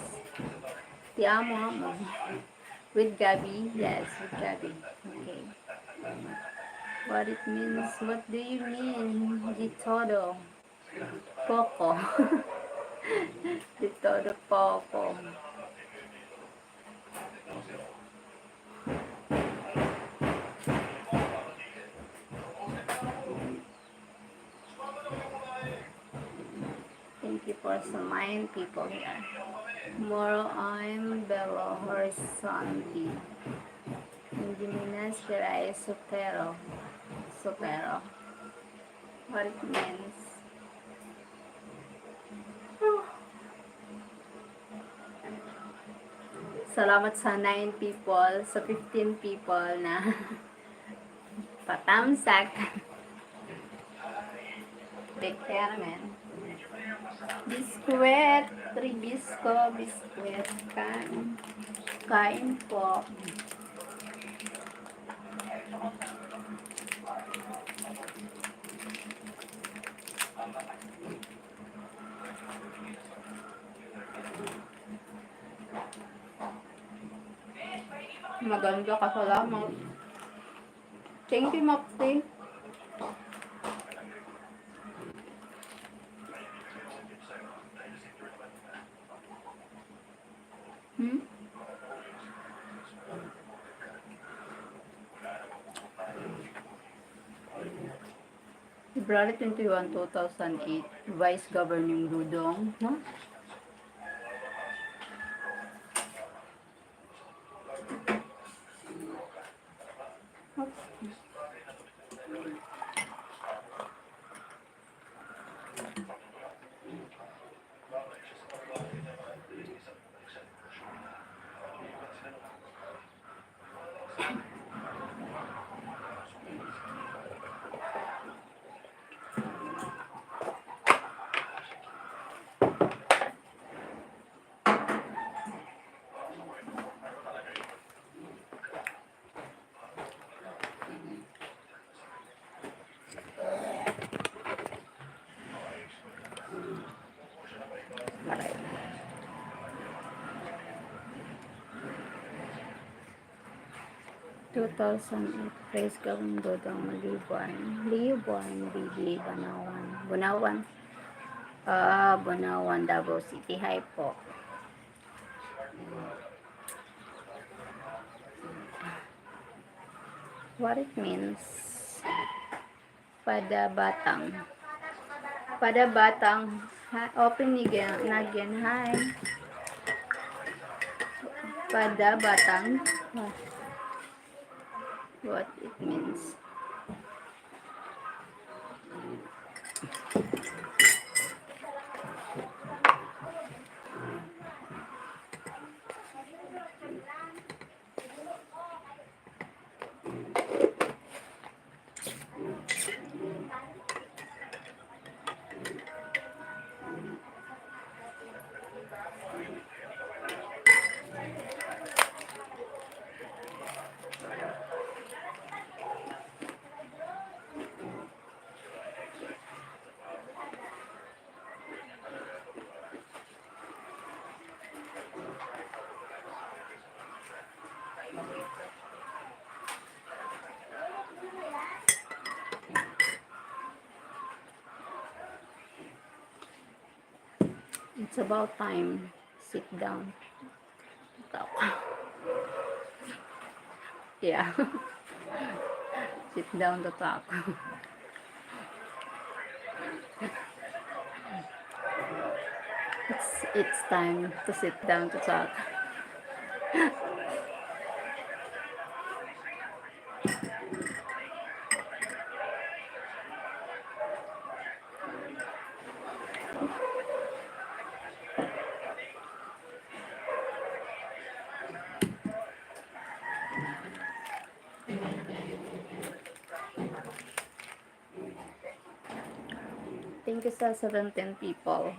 Te amo, amo. With Gabby? Yes, with Gabby. Okay. What it means? What do you mean? De todo. Poco. De todo poco. Thank you for some Mayan people here. Moro, I'm Belo Horizonte. In Jimenez Gerais, Sotero. Sotero. What it means. Salamat sa nine people, sa fifteen people na patamsak. Big Herman. Biskwit, Ribisco, biskwit. Kain. Kain po. Maganda ka, salamat. Thank you, Mapti. Hmm? February twenty-one, two thousand eight, Vice Governor Dodong, no? Two thousand eight, Praise Gawin Dodong Malibuan, Liubuan, B B, Banawan, Bunawan, ah, Bunawan, Davao City. Hi po. What it means? Pada batang. Pada batang. Ha, open ni Gen-, na Gen. Hi. Pada batang. What it means. It's about time. Sit down. Talk. Yeah. Sit down to talk. It's, it's time to sit down to talk. Thank you sa seventeen people.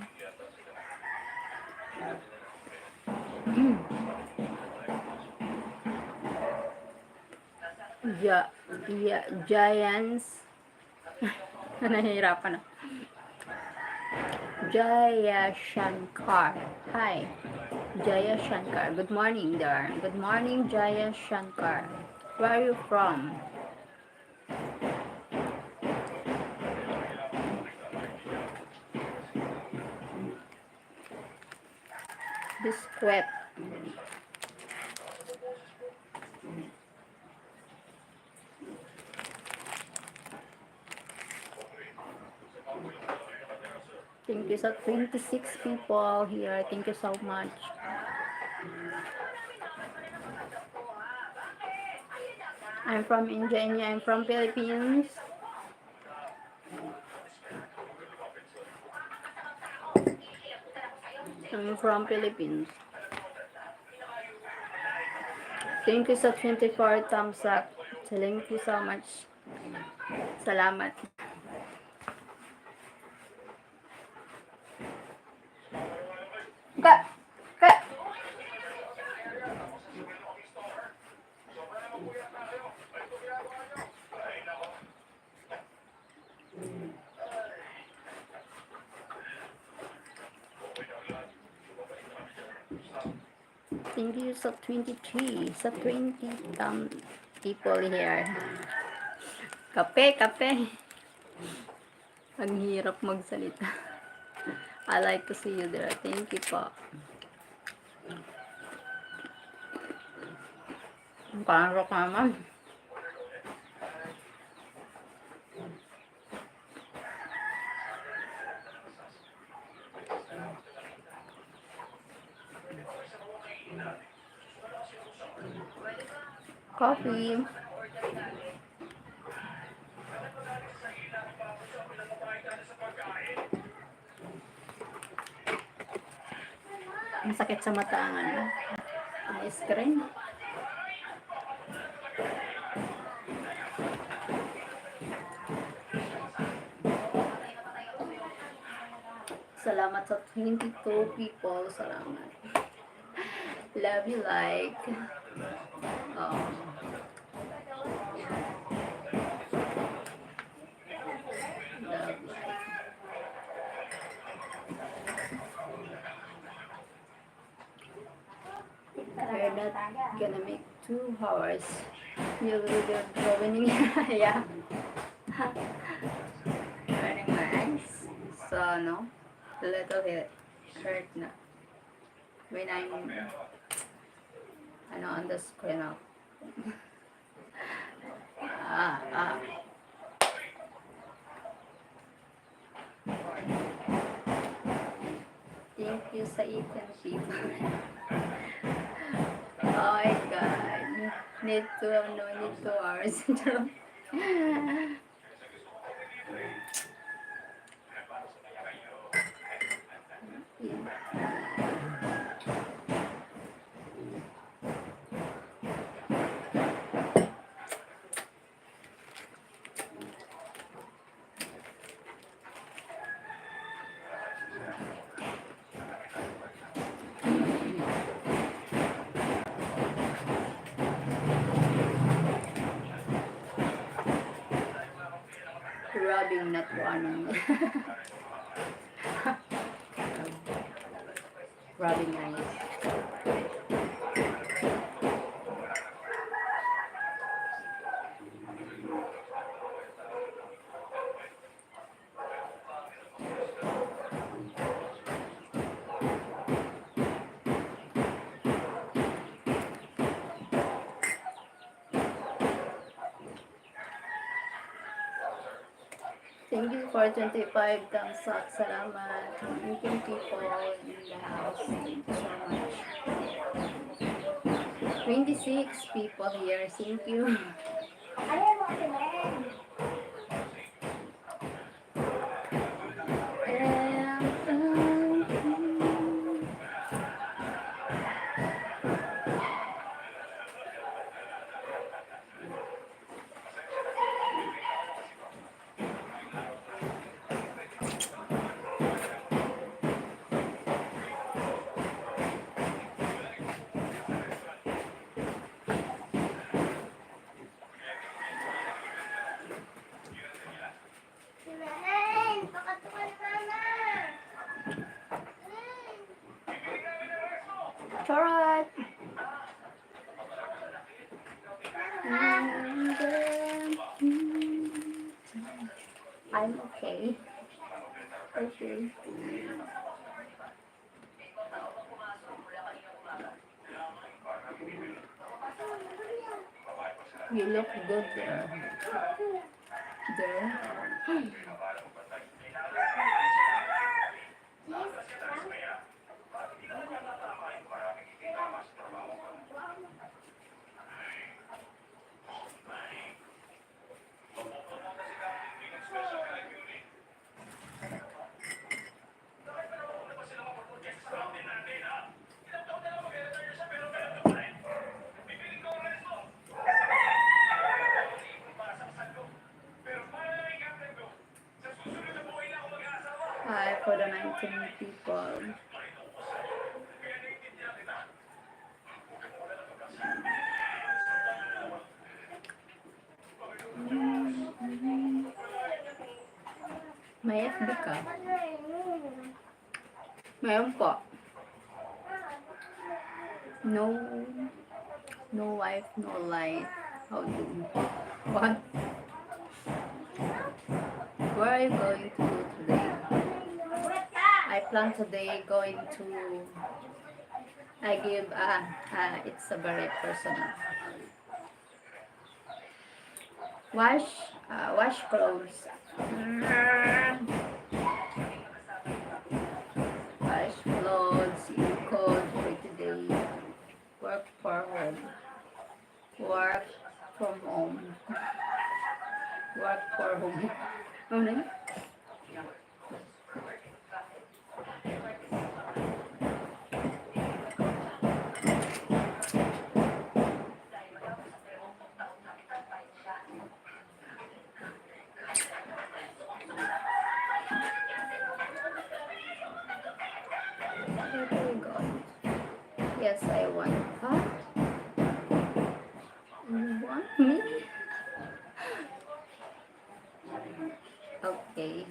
Ja-, ja-, Giants. Nahihirapan na. Jaya Shankar. Hi. Jaya Shankar. Good morning there. Good morning, Jaya Shankar. Where are you from? Biskwit. Thank you sa twenty-six people here. Thank you so much. I'm from India and I'm from Philippines. I'm from Philippines. Thank you sa twenty-four thumbs up. Thank you so much. Salamat. Ka, ka. Thank you sa twenty-three, sa twenty tam-, people here. Kape, kape. Ang hirap magsalita. I like to see you there. Thank you po. Ang pangarap naman. Coffee. Ang sakit sa mata ang ano, ang screen. Salamat sa twenty-two people. Salamat. Love you, like. Oh. Love, like. We're not gonna make two hours. You will be drawing. Yeah. Running my eyes. So, no? A little bit hurt na. When I'm, ano, on the screen, oh. Ah, ah. Thank you sa Ethan Shiba. Oh my God. Need to, ano, need two hours. Grabe yung natuanan mo. Grabe, guys. Thank you for twenty-five thumbs up. Salamat. Thank you, people in the house. Thank you so much. Twenty-six people here. Thank you. I'm okay. Okay. You look good there. There. Hi for the nineteen people. May F B ka? Meron po. No, no wife, no life. How do you? What? Where are you going to do today? I plan today going to, I give, ah, ah, it's a very personal. Wash, ah, wash clothes. Wash clothes, you could for today. Work for home. Work from home. Work for home. Ano na yun? Yes, I want. Huh? You want me? Okay.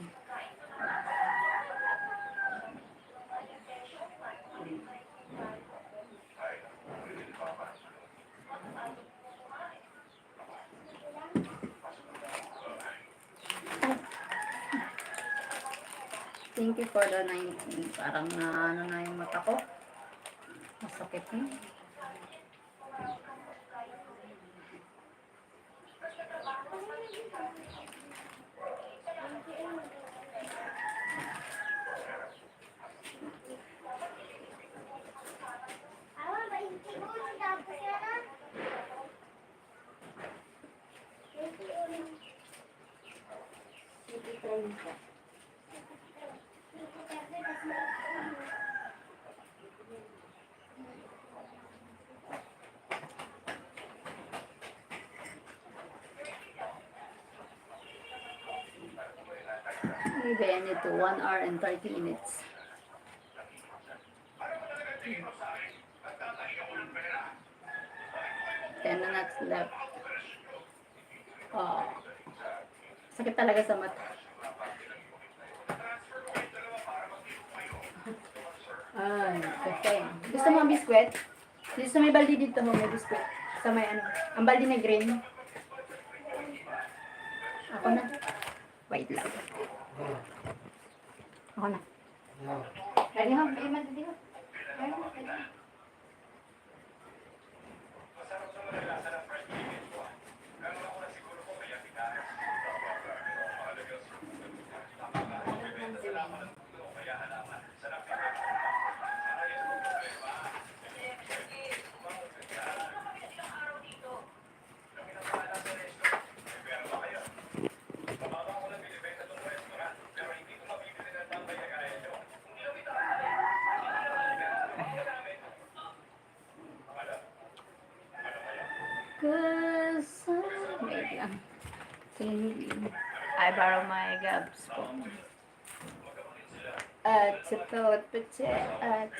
Thank you for the nineteen. Parang na ano na yung mata ko. Masakit na. Maybe I need to one hour and thirty minutes. Ten minutes left. Oh. Sakit talaga sa mata. Ay, okay. Gusto mo ang biskwit? Dito sa may balde dito, ho, may biskwit. Sa may ano, ang balde na green. Ako na. Wait lang. Ako na. Dali, ho. Ay, madali, ho. Ay, madali. Cause, wait lang. Can I borrow my gloves po? At sa thought, at sa, at,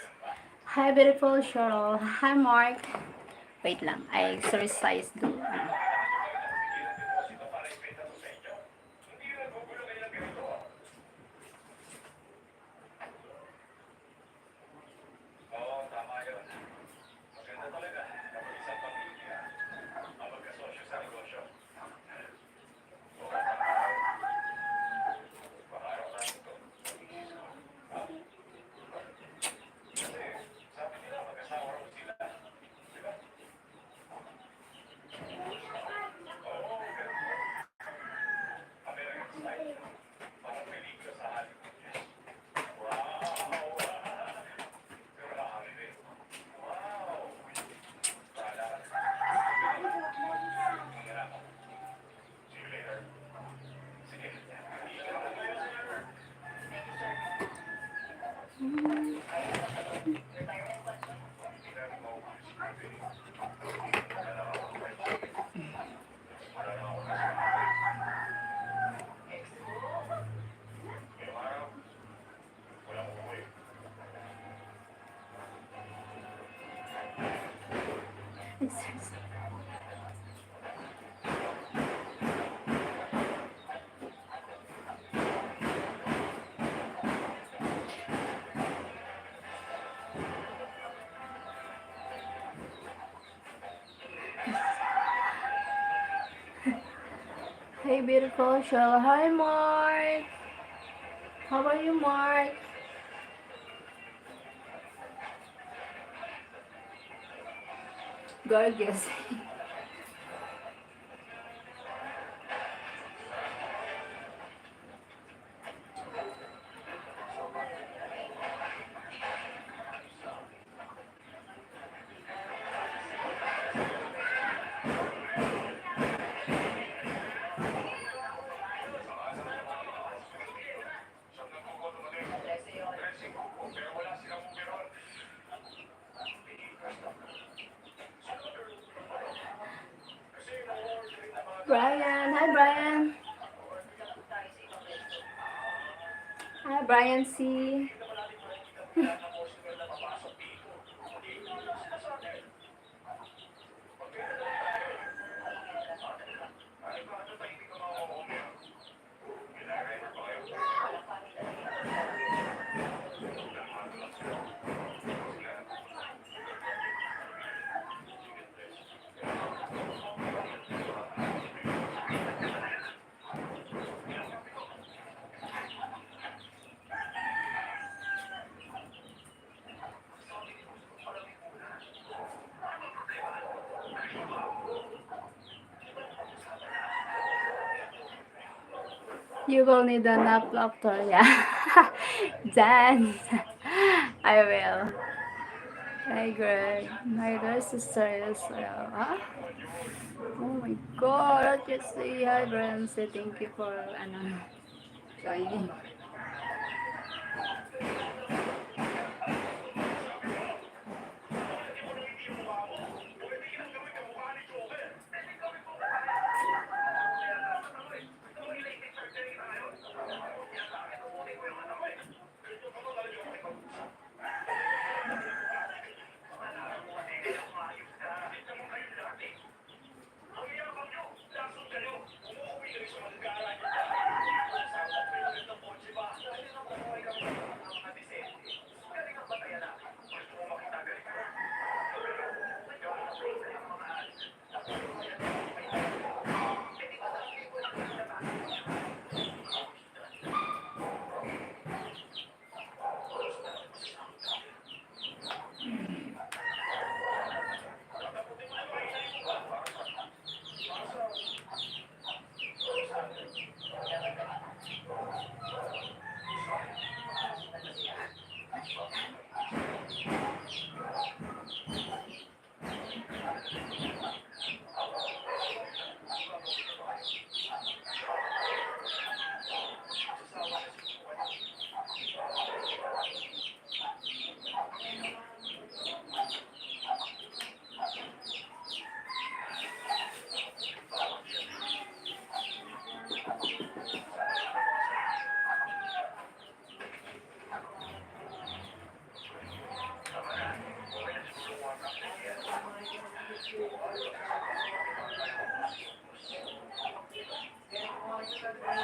hi, beautiful Cheryl. Hi, Mark. Wait lang, I exercise do. Hey, beautiful show. Hi, Mark. How are you, Mark? Gorgeous. Brian. Hi, Brian. Hi, Brian C. You will need a nap after, yeah. Then, I will. Hi, Greg. My dear sister is, uh, huh? Oh my God, what you say? Hi, Brian. Say thank you for, ano, joining.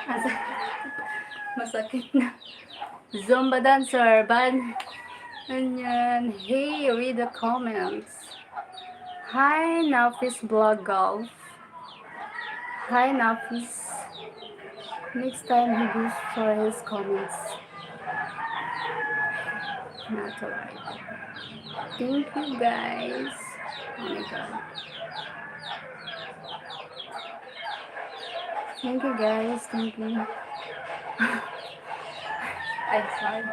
Masa-, masakit na. Zumba dancer, ban-, ganyan. Hey, read the comments. Hi, Nafis Vlog Golf. Hi, Nafis. Next time he goes for his comments. Not alright. Thank you, guys. Oh my God. Thank you, guys. Thank you. I'm sorry.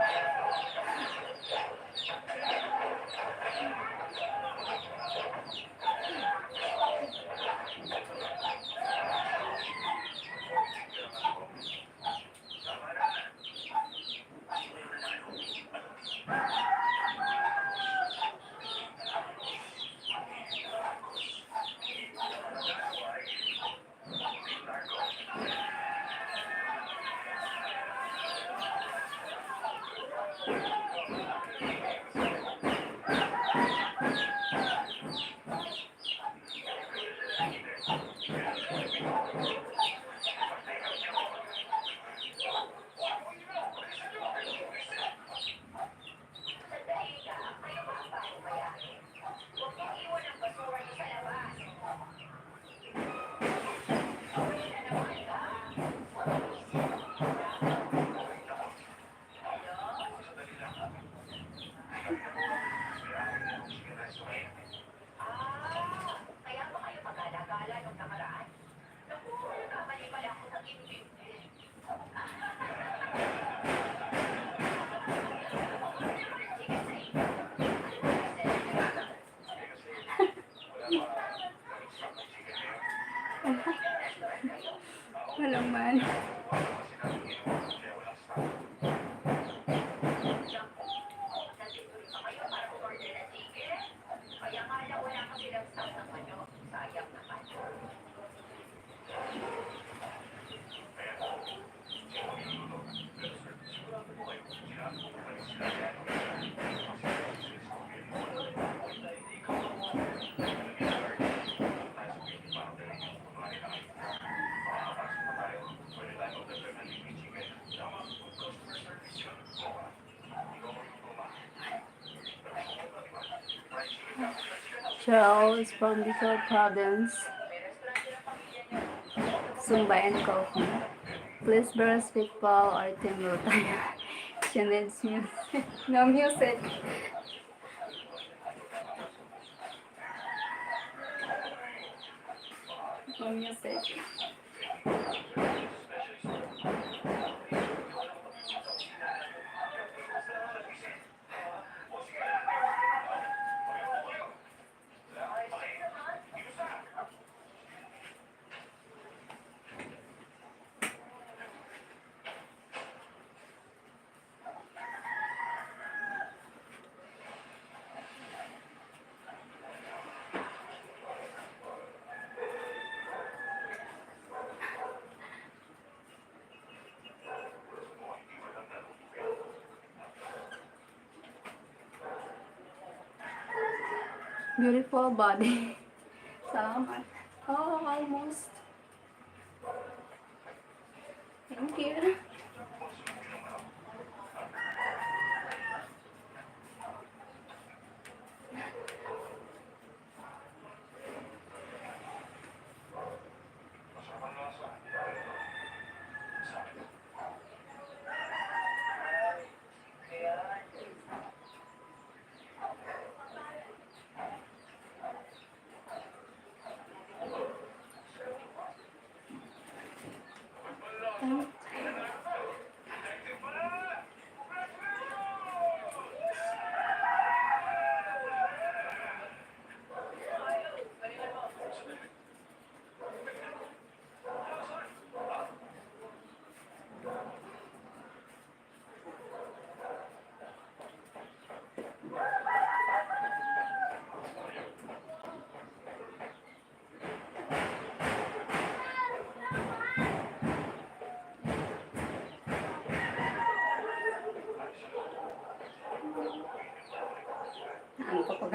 Walang man. Charles from Bicol Province. Sumbayan ko kung please, Bears Football or Team Lutaya. She needs music. No music. No music. Beautiful body. Salamat. Oh, almost. Thank you. Ano ka pa?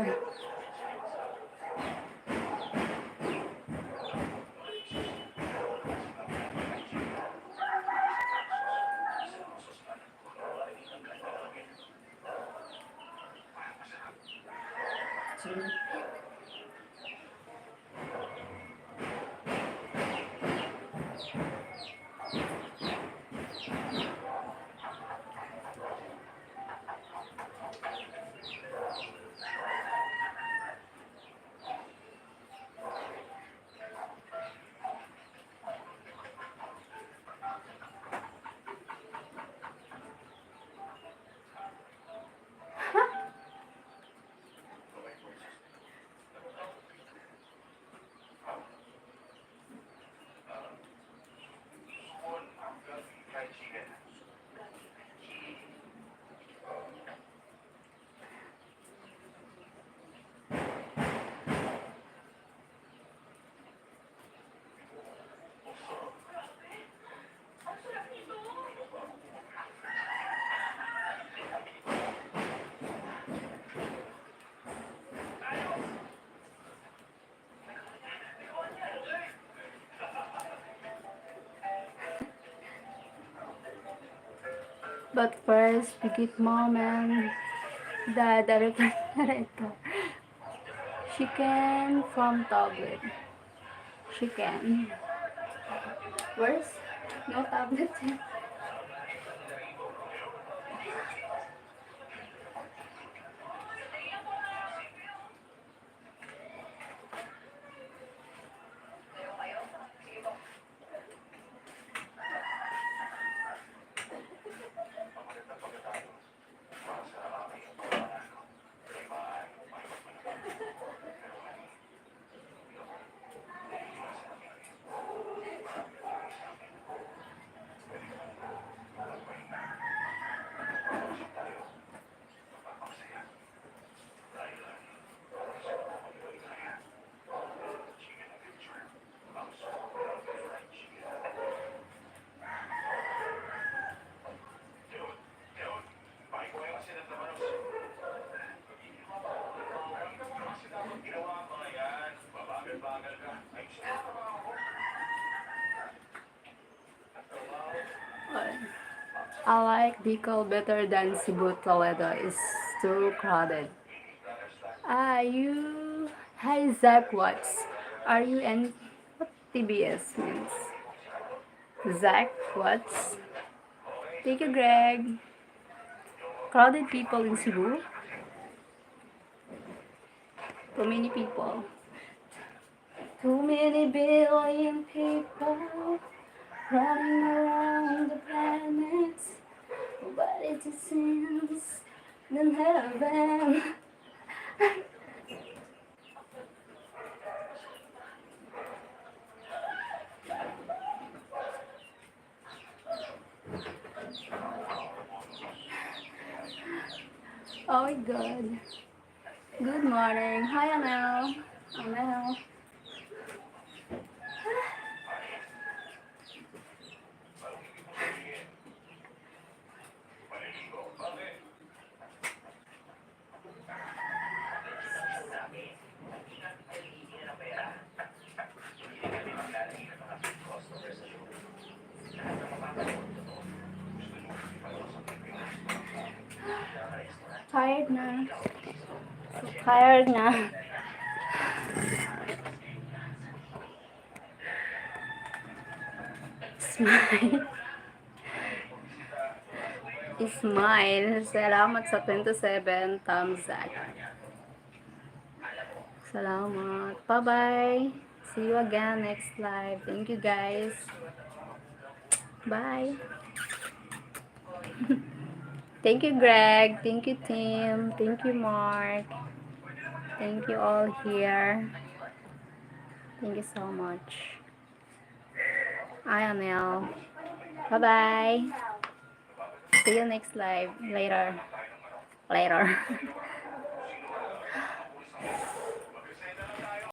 But first, pikit moment. Dada, dada, dada, dada. Chicken from tablet. Chicken. Where's? No tablet. I like Bicol better than Cebu. Toledo is too crowded. Are you? Hi, Zach Watts. Are you in what T B S means? Zach Watts. Thank you, Greg. Crowded people in Cebu. Too many people. Too many billion people running around the planet, but it just seems that heaven. Oh my God. Good morning. Hi, Amel. Amel. Tired na. So tired na. Smile. Smile. Salamat sa twenty-seven thumbs up. Salamat. Bye-bye. See you again next live. Thank you, guys. Bye. Thank you, Greg. Thank you, Tim. Thank you, Mark. Thank you all here. Thank you so much. I am L. Bye-bye. See you next live. Later. Later.